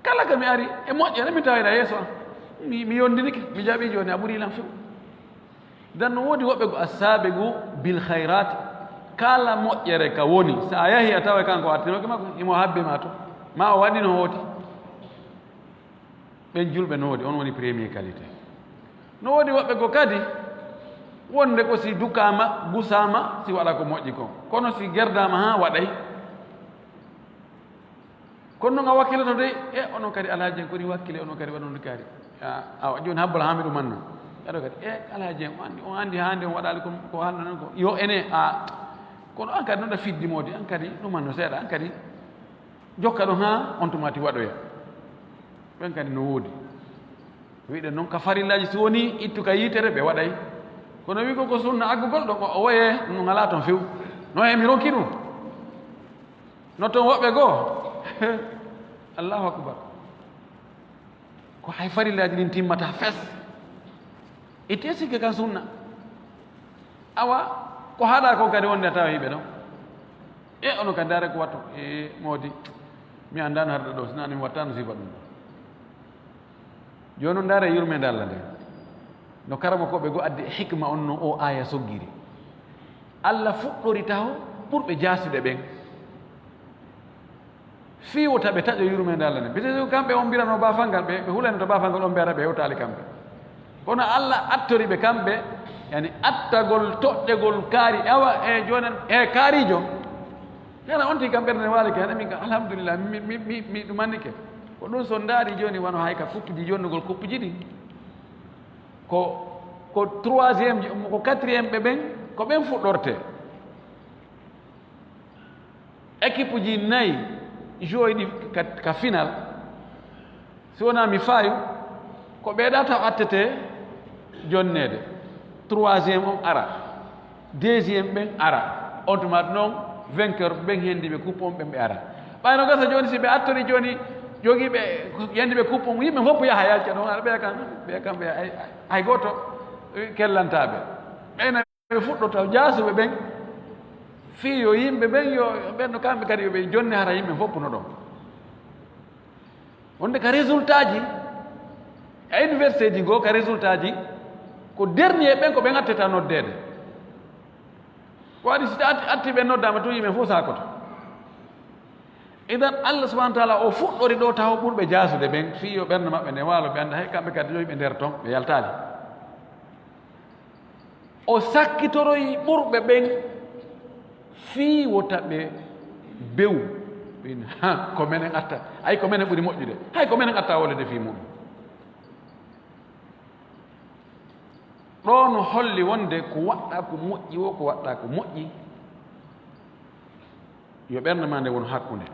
Kala ka mi ari, e moƴƴere mi tawayɗa yeeso an. Mi, mi yondinike, mi jaɓi jooni, a ɓuri lan few. Dan no woodi woɓɓe go assaabe go bil khairat. Kala moƴƴere ka woni, sa a yahi a taway kanko attinoke makko, imo habbe ma to. Ma o waɗi no hooti. Ɓen julɓe no woodi, on woni premier qualité. No woodi woɓɓe goo kadi, wonde ko si dukaama, gusaama, si waɗa ko moƴƴi kon. Kono si gerdaama haa waɗay. Kono non a wakkiloto dey, e onon kadi alhaji en, koni wakkile onon kadi waɗude kadi. A, awa, jooni habbol haa mi ɗumanno. Aɗo kadi, e Alhaji en, on anndi, on anndi hannde on waɗaali ko, ko haalno non ko. Yo ene, a, kono an kadi noon ɗa fiddi moodi, an kadi ɗuman no seeɗa, an kadi jokka ɗon haa on tuma ti waɗoya. Ɓen kadi no woodi. Wiɗen noon ka farillaaji, si woni ittu ka yiitere, ɓe waɗay. Kono wi ko, ko sunna aggugol ɗon, o, o woye, no ngalaa toon few. No he mi ronki ɗum. No toon woɓɓe goo. Allahu akbar. Ko hay farillaaji ɗin timmata fes. Itte sikke kan sunna. Awa, ko haɗa kon kadi wonde a tawa hiɓe ɗon. E ono kadi ndaare ko watto. E moodi, mi anndaano harɗo ɗo, sinaa mi wattaano sifa ɗum. Jooni non ndaare yurmeende Allah nden. No karamokooɓe goo addi e hikma on no o aya soggiri. Allah fuɗɗori taho ɓurɓe jaasude ɓen. Fii wota ɓe taƴo yurmeende Allah nden. Bite kamɓe on mbirano baafal ngal, ɓe, ɓe hulano to baafal ngal on mbi'ata ɓe hewtaali kamɓe. Kono Allah attori ɓe kamɓe, yani attagol toɗɗegol kaari, awa e joonen, e kaarijo. Kana on ti kam ɓernde waali ke, hana min ka, alhamdulillah, mi, mi, mi, mi ɗumannike. Ko ɗum so ndaari jooni wano hay ka kuppuji jonnugol kuppuji ɗin. Ko, ko troisième, ko quatrième ɓe ɓen, ko ɓen fuɗɗorte. Équipe ji nayi joyi ɗi ka, ka final. Si wonaa mi faayu, ko ɓeeɗa taw attete jonneede. Troisième on ara. Deuxième ɓen ara. On tuma noon vainqueur ɓen hendiiɓe coupe on ɓen ɓe ara. Ɓayno gasa jooni si ɓe attori jooni jogiiɓe hendiiɓe coupe on, yimɓe fof yaha yalca ɗon, aɗa ɓeya kan, ɓeya kan ɓeya hay, hay gooto kellantaaɓe. Ɓeyna ɓe fuɗɗo taw jaasuɓe ɓen, fii yo yimɓe ɓen, yo ɓen no kamɓe kadi yo ɓe jonni hara yimɓe fof no ɗon. Wonde ka résultat ji, e université ji goo ka résultat ji, ko dernier ɓen ko ɓen atteta noddeede. Ko waɗi si atti, atti ɓe noddaama tun yimɓe fof saakoto. Idan Allah subhanahu wa taala o fuɗɗori ɗo taho ɓurɓe jaasude ɓen, fii yo ɓernde maɓɓe nde waalo, ɓe annda hay kamɓe kadi no yimɓe nder ton, ɓe yaltaali. O sakkitoroyi ɓurɓe ɓen fii wota ɓe bew. Ɓin, ha, ko menen atta. Ay, ko menen ɓuri moƴƴude. Hay ko menen atta wolede fii muɗum. Ɗo no holli wonde ko waɗɗa ko moƴƴi wo, ko waɗɗa ko moƴƴi. Yo ɓernde ma nde won hakkunde.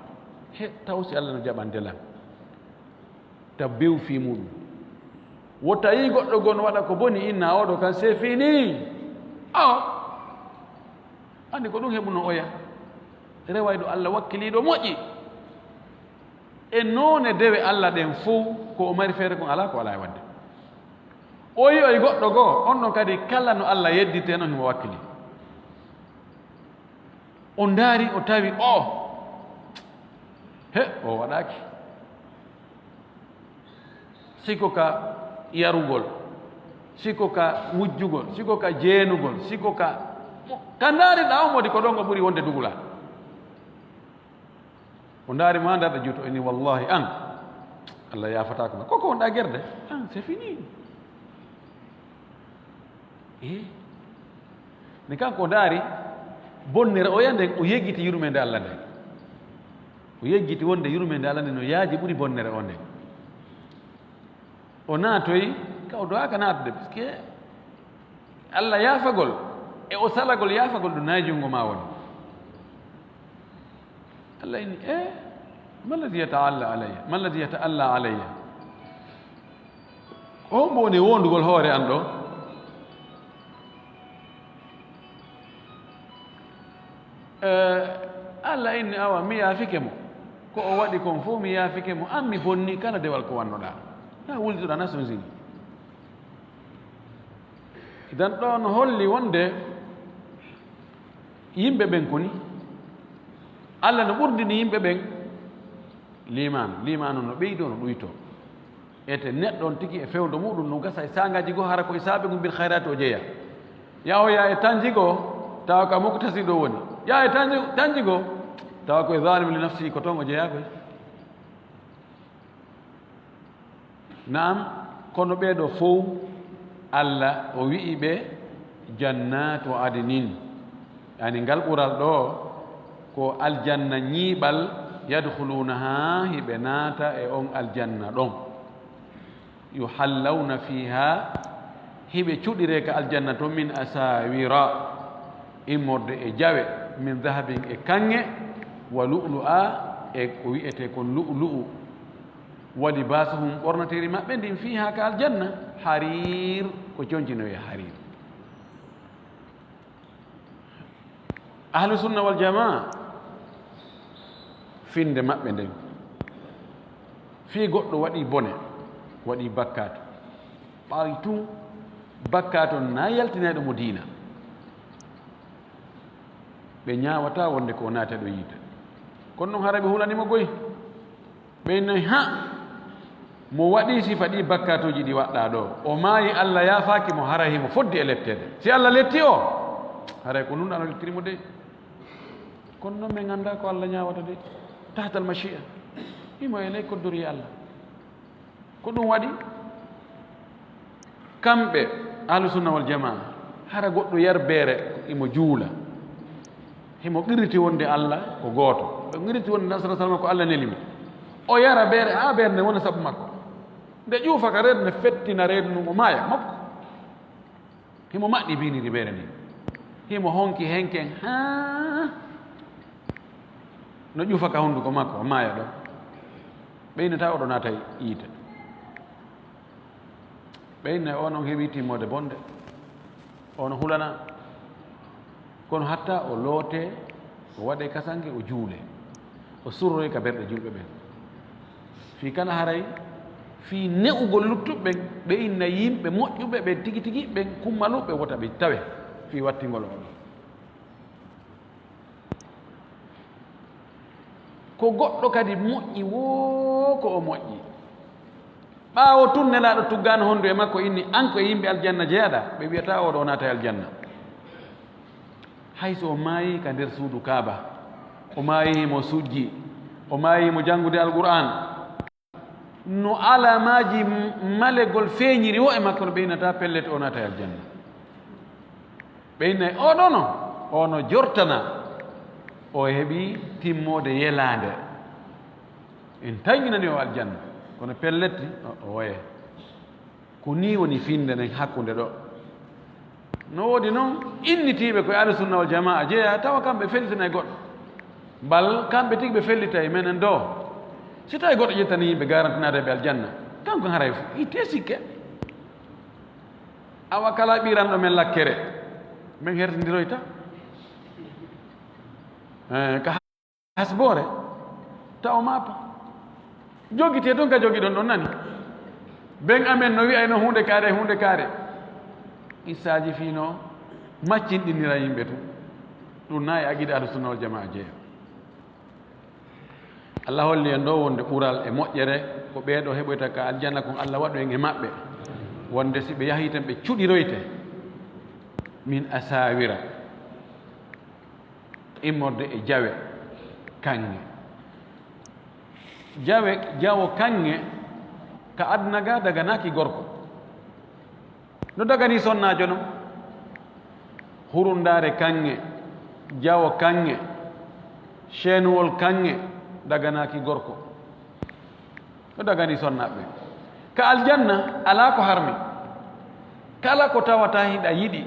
He, taw si Allah no jaɓande lan. Ta bew fii muɗum. Wo tawi goɗɗo gon waɗa ko boni, inna oɗo kan c'est fini. Awa. Anndi ko ɗum heɓuno oya. Rewayɗo Allah wakkiliiɗo moƴƴi. E noone dewe Allah ɗen fow, ko o mari feere kon alaa ko alaa e waɗde. O yi'oy goɗɗo goo, on ɗon kadi kala no Allah yeddittee non himo wakkili. O ndaari, o tawi o, he, o waɗaaki. Siko ka yarugol, siko ka wujjugol, siko ka jeenugol, siko ka, ka ndaariɗaa on woni ko ɗon o ɓuri wonde dugula. O ndaari ma, ndaarɗa juuto, o inni, "Wallahi, an, Allah yaafataako ma. Koko wonɗaa gerde? An, c'est fini." Eh? Ni kanko o ndaari bonnere oya nden, o yeggiti yurmeende Allah nden. O yeggiti wonde yurmeende Allah nden no yaaji ɓuri bonnere o nden. O naatoyi, ka o do'aaka naatude, parce que Allah yaafagol e o salagol yaafagol ɗum nayi junngo ma woni. Allah inni, "E, ma alladi yata'alla alayya? Ma alladi yata'alla alayya? Ko hombo woni wondugol hoore an ɗo?" Eh, Allah inni, "Awa, mi yaafike mo. Ko o waɗi kon fof, mi yaafike mo. An, mi bonni kala dewal ko wannoɗaa. Yaa wulitoɗaa Nations Unies." Idan ɗo no holli wonde yimɓe ɓen koni, Allah no ɓurdini yimɓe ɓen liimaanu. Liimaanu no ɓeydoo, no ɗuytoo. Ete neɗɗo on tigi e fewndo muɗum no gasa e saangaaji goo hara ko e saabe ngu bil khayraati o jeya. Yahoya e tanji goo, tawa ka muktasido woni. Yaa e tanji, tanji goo, tawa ko e zalim li nafsi, ko toon o jeyaa koy. Naam, kono ɓee ɗoo fow, Allah o wi'i ɓe, "Jannatu adnin." Yani, ngal ɓural ɗoo, ko aljanna ñiiɓal, "yadkhulunaha", hiɓe naata e on aljanna ɗon. "Yuhallawna fiha", Hiɓe cuɗiree ka aljanna to min asawira, immorde e jawe, min dahabin e kaŋŋe, wa lu'lu'a e ko wi'etee kon lu'lu'u. Wa libasuhum, ɓornateeri maɓɓe ndin, fiha ka aljanna, harir, ko coñcinoye harir. Ahlu sunna wal jamaa, finnde maɓɓe nden, fii goɗɗo waɗii bone, waɗii bakkaatu, ɓaawi tun bakkaatu on na yaltinayɗo mo diina, ɓe ñaawataa wonde ko o naatayɗo yiite. Kono non hara ɓe hulani mo goy. Ɓe noy ha mo waɗi sifa ɗi bakkatuuji ɗi waɗɗa ɗo, o maayi, Allah yaafaaki mo, haray himo foddi e letteede. Si Allah letti o, haray ko nunɗa no lettiri mo de. Kono non men annda ko Allah ñaawata de, tahtal mashi'a. Himo e ley koddori Allah. Ko ɗum waɗi kamɓe Ahlu Sunna wal Jamaa, hara goɗɗo yar beere imo juula, himo qirriti wonde Allah ko gooto, o qirriti wonde Nabi sallallahu alaihi wasallam ko Allah neli mo, o yara beere haa beere nde wona sabu makko, nde ƴuufa ka reedu, nde fettina reedu ndun, o maaya makko. Himo maɗɗi biniri beere ndin, himo honki henken haa no ƴuufa ka hunduko makko, o maaya ɗon. Ɓe innata oɗo naata yiite. Ɓe inna on, on heɓi timmoode bonde, on hulana. Kono hatta o loote, o waɗe kasange, o juule, o surroye ka ɓerɗe julɓe ɓen. Fii kana haray, fii ne'ugol luttuɓe ɓen, ɓe inna yimɓe moƴƴuɓe ɓen tigi tigi ɓen, kummaluɓe, wota ɓe tawe fii wattingol on. Ko goɗɗo kadi moƴƴi woo ko o moƴƴi. Ɓaawo tun Nelaaɗo tuggaano hondu e makko, inni, "An ko e yimɓe aljanna jeyaɗaa?" Ɓe wi'ata, "Oɗo o naata e aljanna." Hay so o maayi ka nder suudu Kaaba, o maayi himo sujji, o maayi himo janngude Alqur'aan. No alamaaji m-, malegol feeñiri o e makko, no ɓe innata pellet o naata e aljanna. Ɓe innay oɗo no, o no jortana, o heɓi timmoode yelaande. En taynginani o aljanna, kono pellet o, o woye. Ko nii woni finnde nden hakkunde ɗo. No woodi non innitiiɓe ko e Ahlu Sunna wal Jamaa jeyaa, tawa kamɓe fellitinay goɗɗo. Bal kamɓe tigi ɓe fellitay menen ɗo. Si tawi goɗɗo ƴettani yimɓe, garantinaade ɓe aljanna, kanko haray fu itte sikke. Awa kala ɓiranɗo men lakkere, men hertindiroyta. Eh, ka hasboore, taw maapa. Jogitee ɗon ka jogiɗon ɗon nani. Ben amen no wi'ayno huunde kaare, huunde kaare. Qissaaji fii no maccinɗinira yimɓe tun. Ɗum na e aqiida Ahlu Sunna wal Jamaa jeya. Allah holli en ɗo wonde ɓural e moƴƴere ko ɓee ɗo heɓoyta ka aljanna kon, Allah waɗu en e maɓɓe. Wonde si ɓe yahii tan ɓe cuɗiroyte min asawira. Immorde e jawe kaŋŋe. Jawe, jawo kaŋŋe ka aduna ga daganaaki gorko. No dagani sonnaajo non. Hurundaare kaŋŋe, jawo kaŋŋe, ceenuwol kaŋŋe daganaaki gorko. No dagani sonnaaɓe ɓen. Ka aljanna, alaa ko harmi. Kala ko tawata hiɗa yiɗi,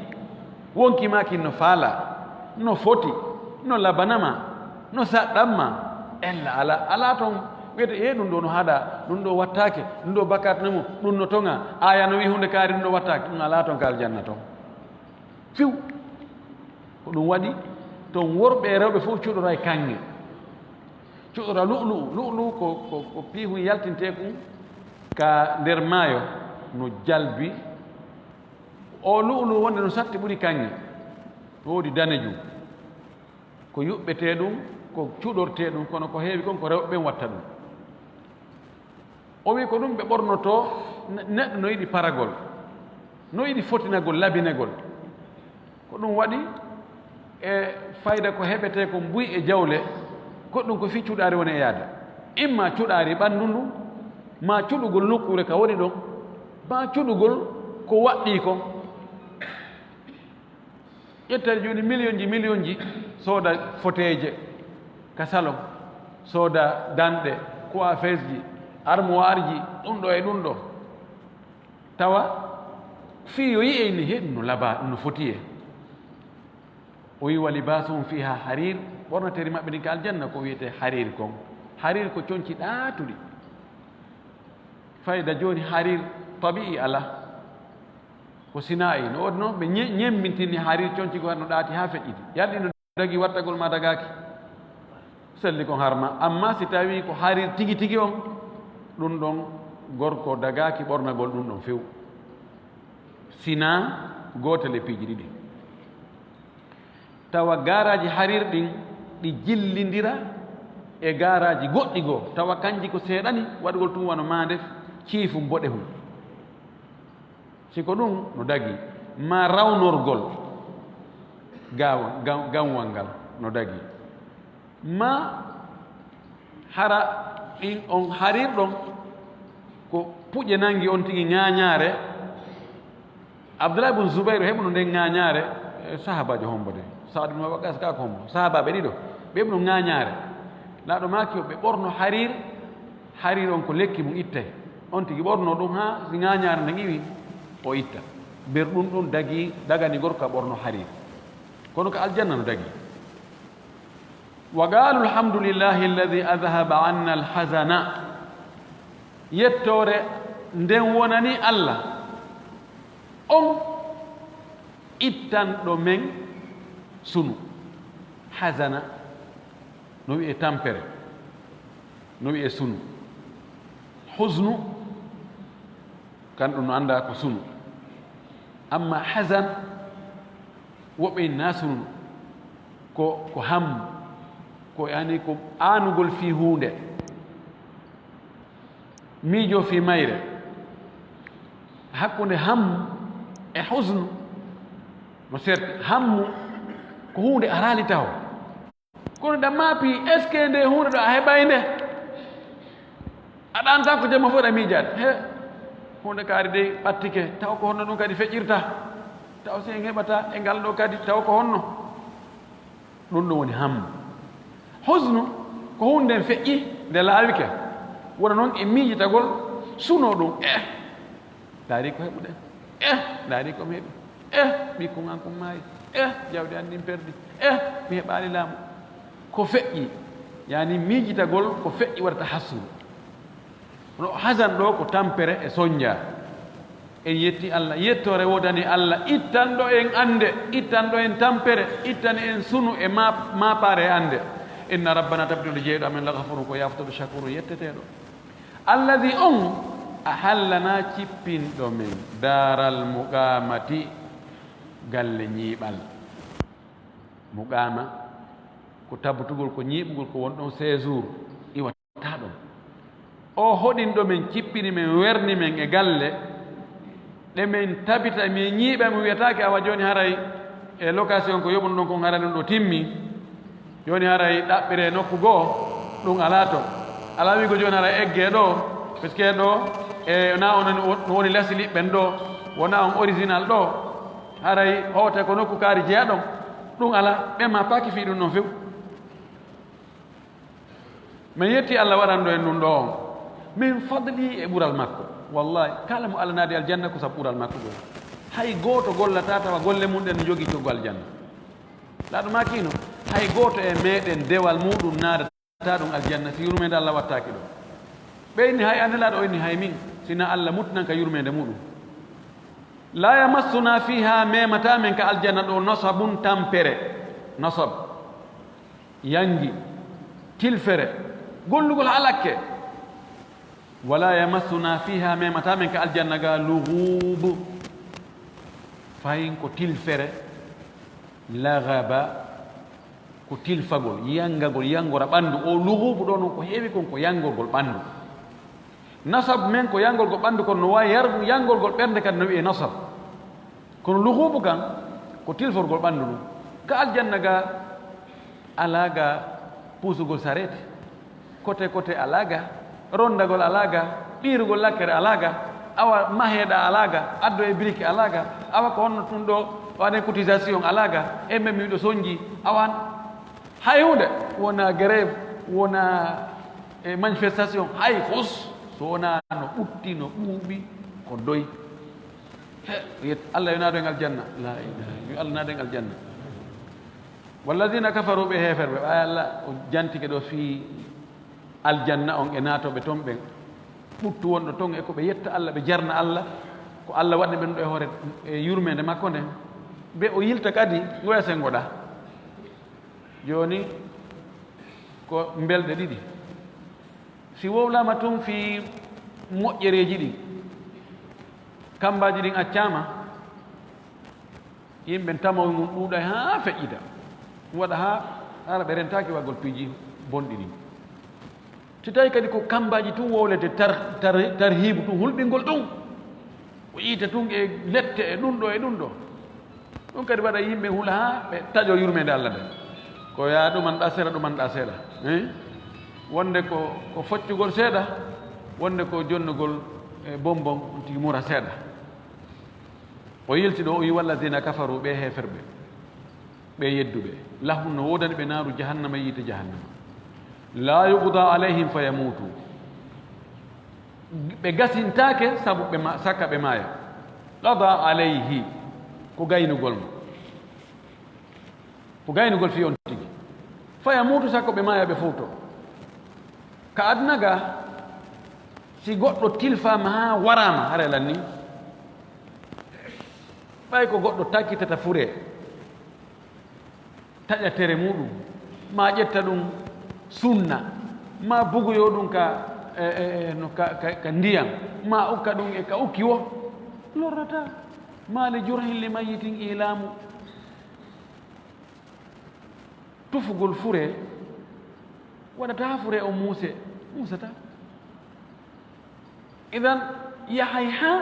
wonki maa kin no faalaa, no foti, no labana ma, no saɗɗan ma, ella alaa, alaa ton wi'ete, "Ee, ɗum ɗo no haɗaa, ɗum ɗo wattaake, ɗum ɗo bakkaat no mo, ɗum no toŋaa, aaya no wi'i huunde kaari, ɗum ɗo wattaake." Ɗum alaa ton ka aljanna ton. Fiw. Ko ɗum waɗi ton worɓe e rewɓe fof cuɗora e kaŋŋe. Cuɗora lu'lu'u. Lu'lu'u ko, ko, ko piihun yaltinteekun ka nder maayo, no jalbi. O lu'lu'u wonde no satti ɓuri kaŋŋe. No woodi danejum. Ko yuɓɓetee ɗum, ko cuɗortee ɗum, kono ko heewi kon ko rewɓe ɓen watta ɗum. O wi'i ko ɗum ɓe ɓornotoo, ne-, neɗɗo no yiɗi paragol, no yiɗi fotinagol, labinegol. Ko ɗum waɗi e fayda ko heɓetee ko buy e jawle, goɗɗum ko fii cuɗaari woni e yaade. Imma cuɗaari ɓanndu ndu, maa cuɗugol nokkuure ka woni ɗon, maa cuɗugol ko waɗɗii kon. Ƴettee jooni miliyonji, miliyonji, sooda foteeje ka salon, sooda danɗe, coiffeuse ji, armoire ji, ɗum ɗo e ɗum ɗo. Tawa Fii yo yi'ey ni he ɗum no labaa, ɗum no foti e. O wi'i, "Wa libasuhum fiha harir." Ɓornateeri maɓɓe ndin ka aljanna ko wi'etee harir kon. Harir ko conci ɗaatuɗi. Fayda jooni harir tabi'i alaa. Ko sinaa'i. No waɗi noon ɓe ñe-, ñemmbintini harir conci ko no ɗaati haa feƴƴiti. Yalɗi no dagi wattagol ma dagaaki. Selli kon harma. Amma si tawii ko harir tigi tigi on, ɗum ɗon gorko dagaaki ɓornagol ɗum ɗon few. Sinaa gootel e piiji ɗiɗi. Tawa gaaraaji harir ɗin ɗi jillindira e gaaraaji goɗɗi goo. Tawa kanji ko seeɗani waɗugol tun wano maande ciifum boɗehum. Si ko ɗum no dagi, maa rawnorgol gaawa-, ga-, ganwal ngal no dagi. Maa hara ɗin on harir ɗon ko puƴe nangi on tigi ŋaañaare. Abdullah ibn Zubayr heɓuno nden ŋaañaare, eh, sahaabaajo hombo de. Saad ibn Waqqas ka ko hombo. Sahaabaaɓe ɗiɗo, ɓe heɓuno ŋaañaare. Laaɗo maaki yo ɓe ɓorno harir, harir on ko lekki mum ittay. On tigi ɓorno ɗum haa si ŋaañaare nden iwi, o itta. Ber ɗum ɗum dagi, dagani gorko a ɓorno harir. Kono ko aljanna no dagi. Wa qaalu alhamdulillahi alladhi adhhaba anna alhazana. Yettoore nden wonani Allah, on ittanɗo men sunu. Hazana no wi'e tampere, no wi'e sunu. Huznu, kan ɗum no anndaa ko sunu. Amma hazan, woɓɓe inna sunu, ko, ko hammu, ko yani ko aanugol fii huunde. Miijo fii mayre. Hakkunde hammu e huznu no serti. Hammu ko huunde araali taho. Kono ɗa maapi, est-ce que nde huunde ɗo a heɓay nde? Aɗa anta ko jamma fof ɗa miijaade. He, huunde kaari dey ɓattike, taw ko honno ɗum kadi feƴƴirta? Taw si en heɓata e ngal ɗo kadi, taw ko honno? Ɗum ɗum woni hammu. Husnu ko huunde nden feƴƴi, nde laawike. Wona noon e miijitagol suno ɗum. Eh, ndaari ko heɓuɗen. Eh, ndaari ko mi heɓi. Eh, ɓikkun an kun maayi. Eh, jawdi an ndin perdi. Eh, mi heɓaali laamu. Ko feƴƴi, yani miijitagol ko feƴƴi waɗata hasru. Kono o hasan ɗo ko tampere e sonja. En yetti Allah, yettoore woodani Allah, ittanɗo en annde, ittanɗo en tampere, ittani en sunu e ma-, maapaare e annde. Inna rabbana, tabitude jeyɗo amen, la ghafurun, ko yaafotooɗo, shakurun, yetteteeɗo. Alladhi, on, ahallana, cippinɗo men, daaral muqamati, galle ñiiɓal. Muqama ko tabutugol, ko ñiiɓugol, ko won ɗon séjour, iwata ɗon. O hoɗinɗo men, cippini men, werni men e galle, ɗe men tabita, mi ñiiɓa, mi wiyataake awa jooni haray e location ko yoɓuno ɗon kon haray ɗum ɗo timmi. Jooni haray ɗaɓɓire nokku goo, ɗum alaa to. Alaa wiigo jooni haray eggee ɗo, parce que ɗo, e, na on no woni lasi liɓɓen ɗo, wona on original ɗo. Haray hoote ko nokku kaari jeyaɗon. Ɗum alaa, ɓe ma paaki fii ɗum non few. Men yetti Allah waɗanɗo en ɗum ɗo on. Min fadli, e ɓural makko. Wallahi, kala mo Allah naadi aljanna ko sabu ɓural makko ɗum. Hay gooto gollataa tawa golle mum ɗen no jogii coggu aljanna. Laaɗo maaki no, hay gooto e meɗen dewal muɗum naadata ɗum aljanna si yurmeende Allah wattaaki ɗum. Ɓe inni hay an Nelaaɗo, o inni hay min, sina Allah muttinan ka yurmeende muɗum. La yamassuna fiha, memata men ka aljanna ɗo, nasabun, tampere, nasab, yangi, tilfere, gollugol halakke. Wala yamassuna fiha, memata men ka aljanna ga, lughub, fayin ko tilfere, laghaba, ko tilfagol, yangagol, yangora ɓandu. O lughubu ɗo non ko heewi kon ko yangorgol ɓandu. Nasab men ko yangorgol ɓandu, kono no waawi yar-, yangorgol ɓernde kadi no wi'e nasab. Kono lughubu kan ko tilforgol ɓandu ɗum. Ka aljanna ga, alaa ga puusugol sareet. Kote kote alaa ga, rondagol alaa ga, ɓiirugol lakkere alaa ga, awa maheeɗa alaa ga, addo e biriki alaa ga, awa ko honno ɗum ɗo, waɗen cotisation alaa ga, e men miɗo sonji, awa hay huunde, wona grève, wona e manifestation, hay fus, so wona no ɓutti, no ɓuuɓi, ko doy. He, yet-, Allah yo naado en aljanna. La ilaha, yo Allah naado en aljanna. Walladina kafaru, ɓe heeferɓe, ɓay Allah o jantike ɗo fii aljanna on e naatooɓe ton ɓen. Ɓuttu wonɗo ton e ko ɓe yetta Allah, ɓe jarna Allah, ko Allah waɗani ɓen ɗo e hoore, e yurmeende makko nden. Be o yilta kadi, ngoya sen ngoɗa. Jooni, ko mbelɗe ɗiɗi. Si wowlaama tun fii moƴƴereeji ɗin, kambaaji ɗin accaama, yimɓe tamoy mun ɗuuɗay haa feƴƴita. Waɗa haa hara ɓe rentaaki waɗgol piiji bonɗi ɗin. Si tawi kadi ko kambaaji tun wowlete tar-, tar-, tarhiibu tun, hulɓingol ɗun, o yiita tun e lette e ɗun ɗo e ɗun ɗo. Ɗun kadi waɗa yimɓe hula haa ɓe taƴo yurmeende Allah nden. Ko yaa ɗumanɗaa seeɗa, ɗumanɗaa seeɗa. Hein? Wonde ko, ko foccugol seeɗa, wonde ko jonnugol e bonbon, on tigi mura seeɗa. O yilti ɗo, o wi, "Walladina kafaru", ɓe heeferɓe, ɓe yedduɓe. Lahum, no woodani ɓe naaru jahannama, yiite jahannama. La yuqda alayhim fa yamutu. Ɓe gasintaake sabu ɓe ma-, saka ɓe maaya. Qada alayhi, ko gaynugol mo. Ko gaynugol fii on tigi. Fa yamutu, saka ɓe maaya ɓe fow to. Ka aduna ga, si goɗɗo tilfaama haa waraama, hara e lanni. Ɓay ko goɗɗo takkitata furee, taƴa tere muuɗum, maa ƴetta ɗum sunna, maa bugoyoo ɗum ka, e, e, e, no ka, ka, ka ndiyam, maa ukka ɗum e ka ukki woo, lorrataa. Maa li jurhin li mayyitin ilaamu. Tufugol furee waɗataa furee on muusee, muusataa. Idan, yahay haa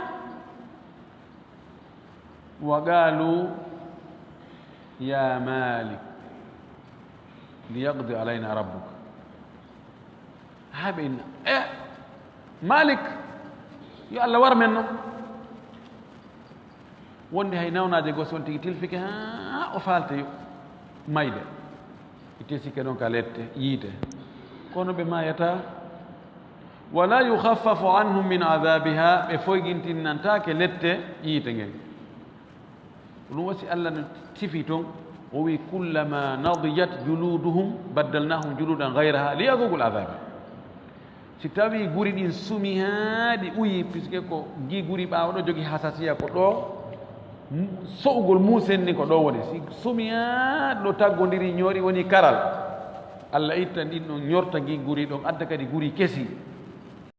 وقالوا يا مالك ليقض علينا ربك. Haa ɓe inna, "E, Malik, yo Allah war men no." Wonde hay nawnaaje goo si on tigi tilfike haa o faalta yo mayde. Ɓe tilsike ɗon ka lette, yiite. Kono ɓe maayataa. ولا يخفف عنهم من عذابها, ɓe foygintinnantaake lette yiite ngen. Ko ɗum wasi Allah no sifi ton, o wi, "كلما نضجت جلودهم بدلناهم جلودا غيرها ليذوقوا العذاب." Si tawi guri ɗin sumi haa ɗi uyi, puisque ko gi guri ɓaawo ɗo jogi hasasiya ko ɗo, mu-, so'ugol muusen ni ko ɗo woni. Si sumi haa ɗo taggondiri ñoori woni karal, Allah ittan ɗin ɗon, ñorta gi guri ɗon, adda kadi guri kesi.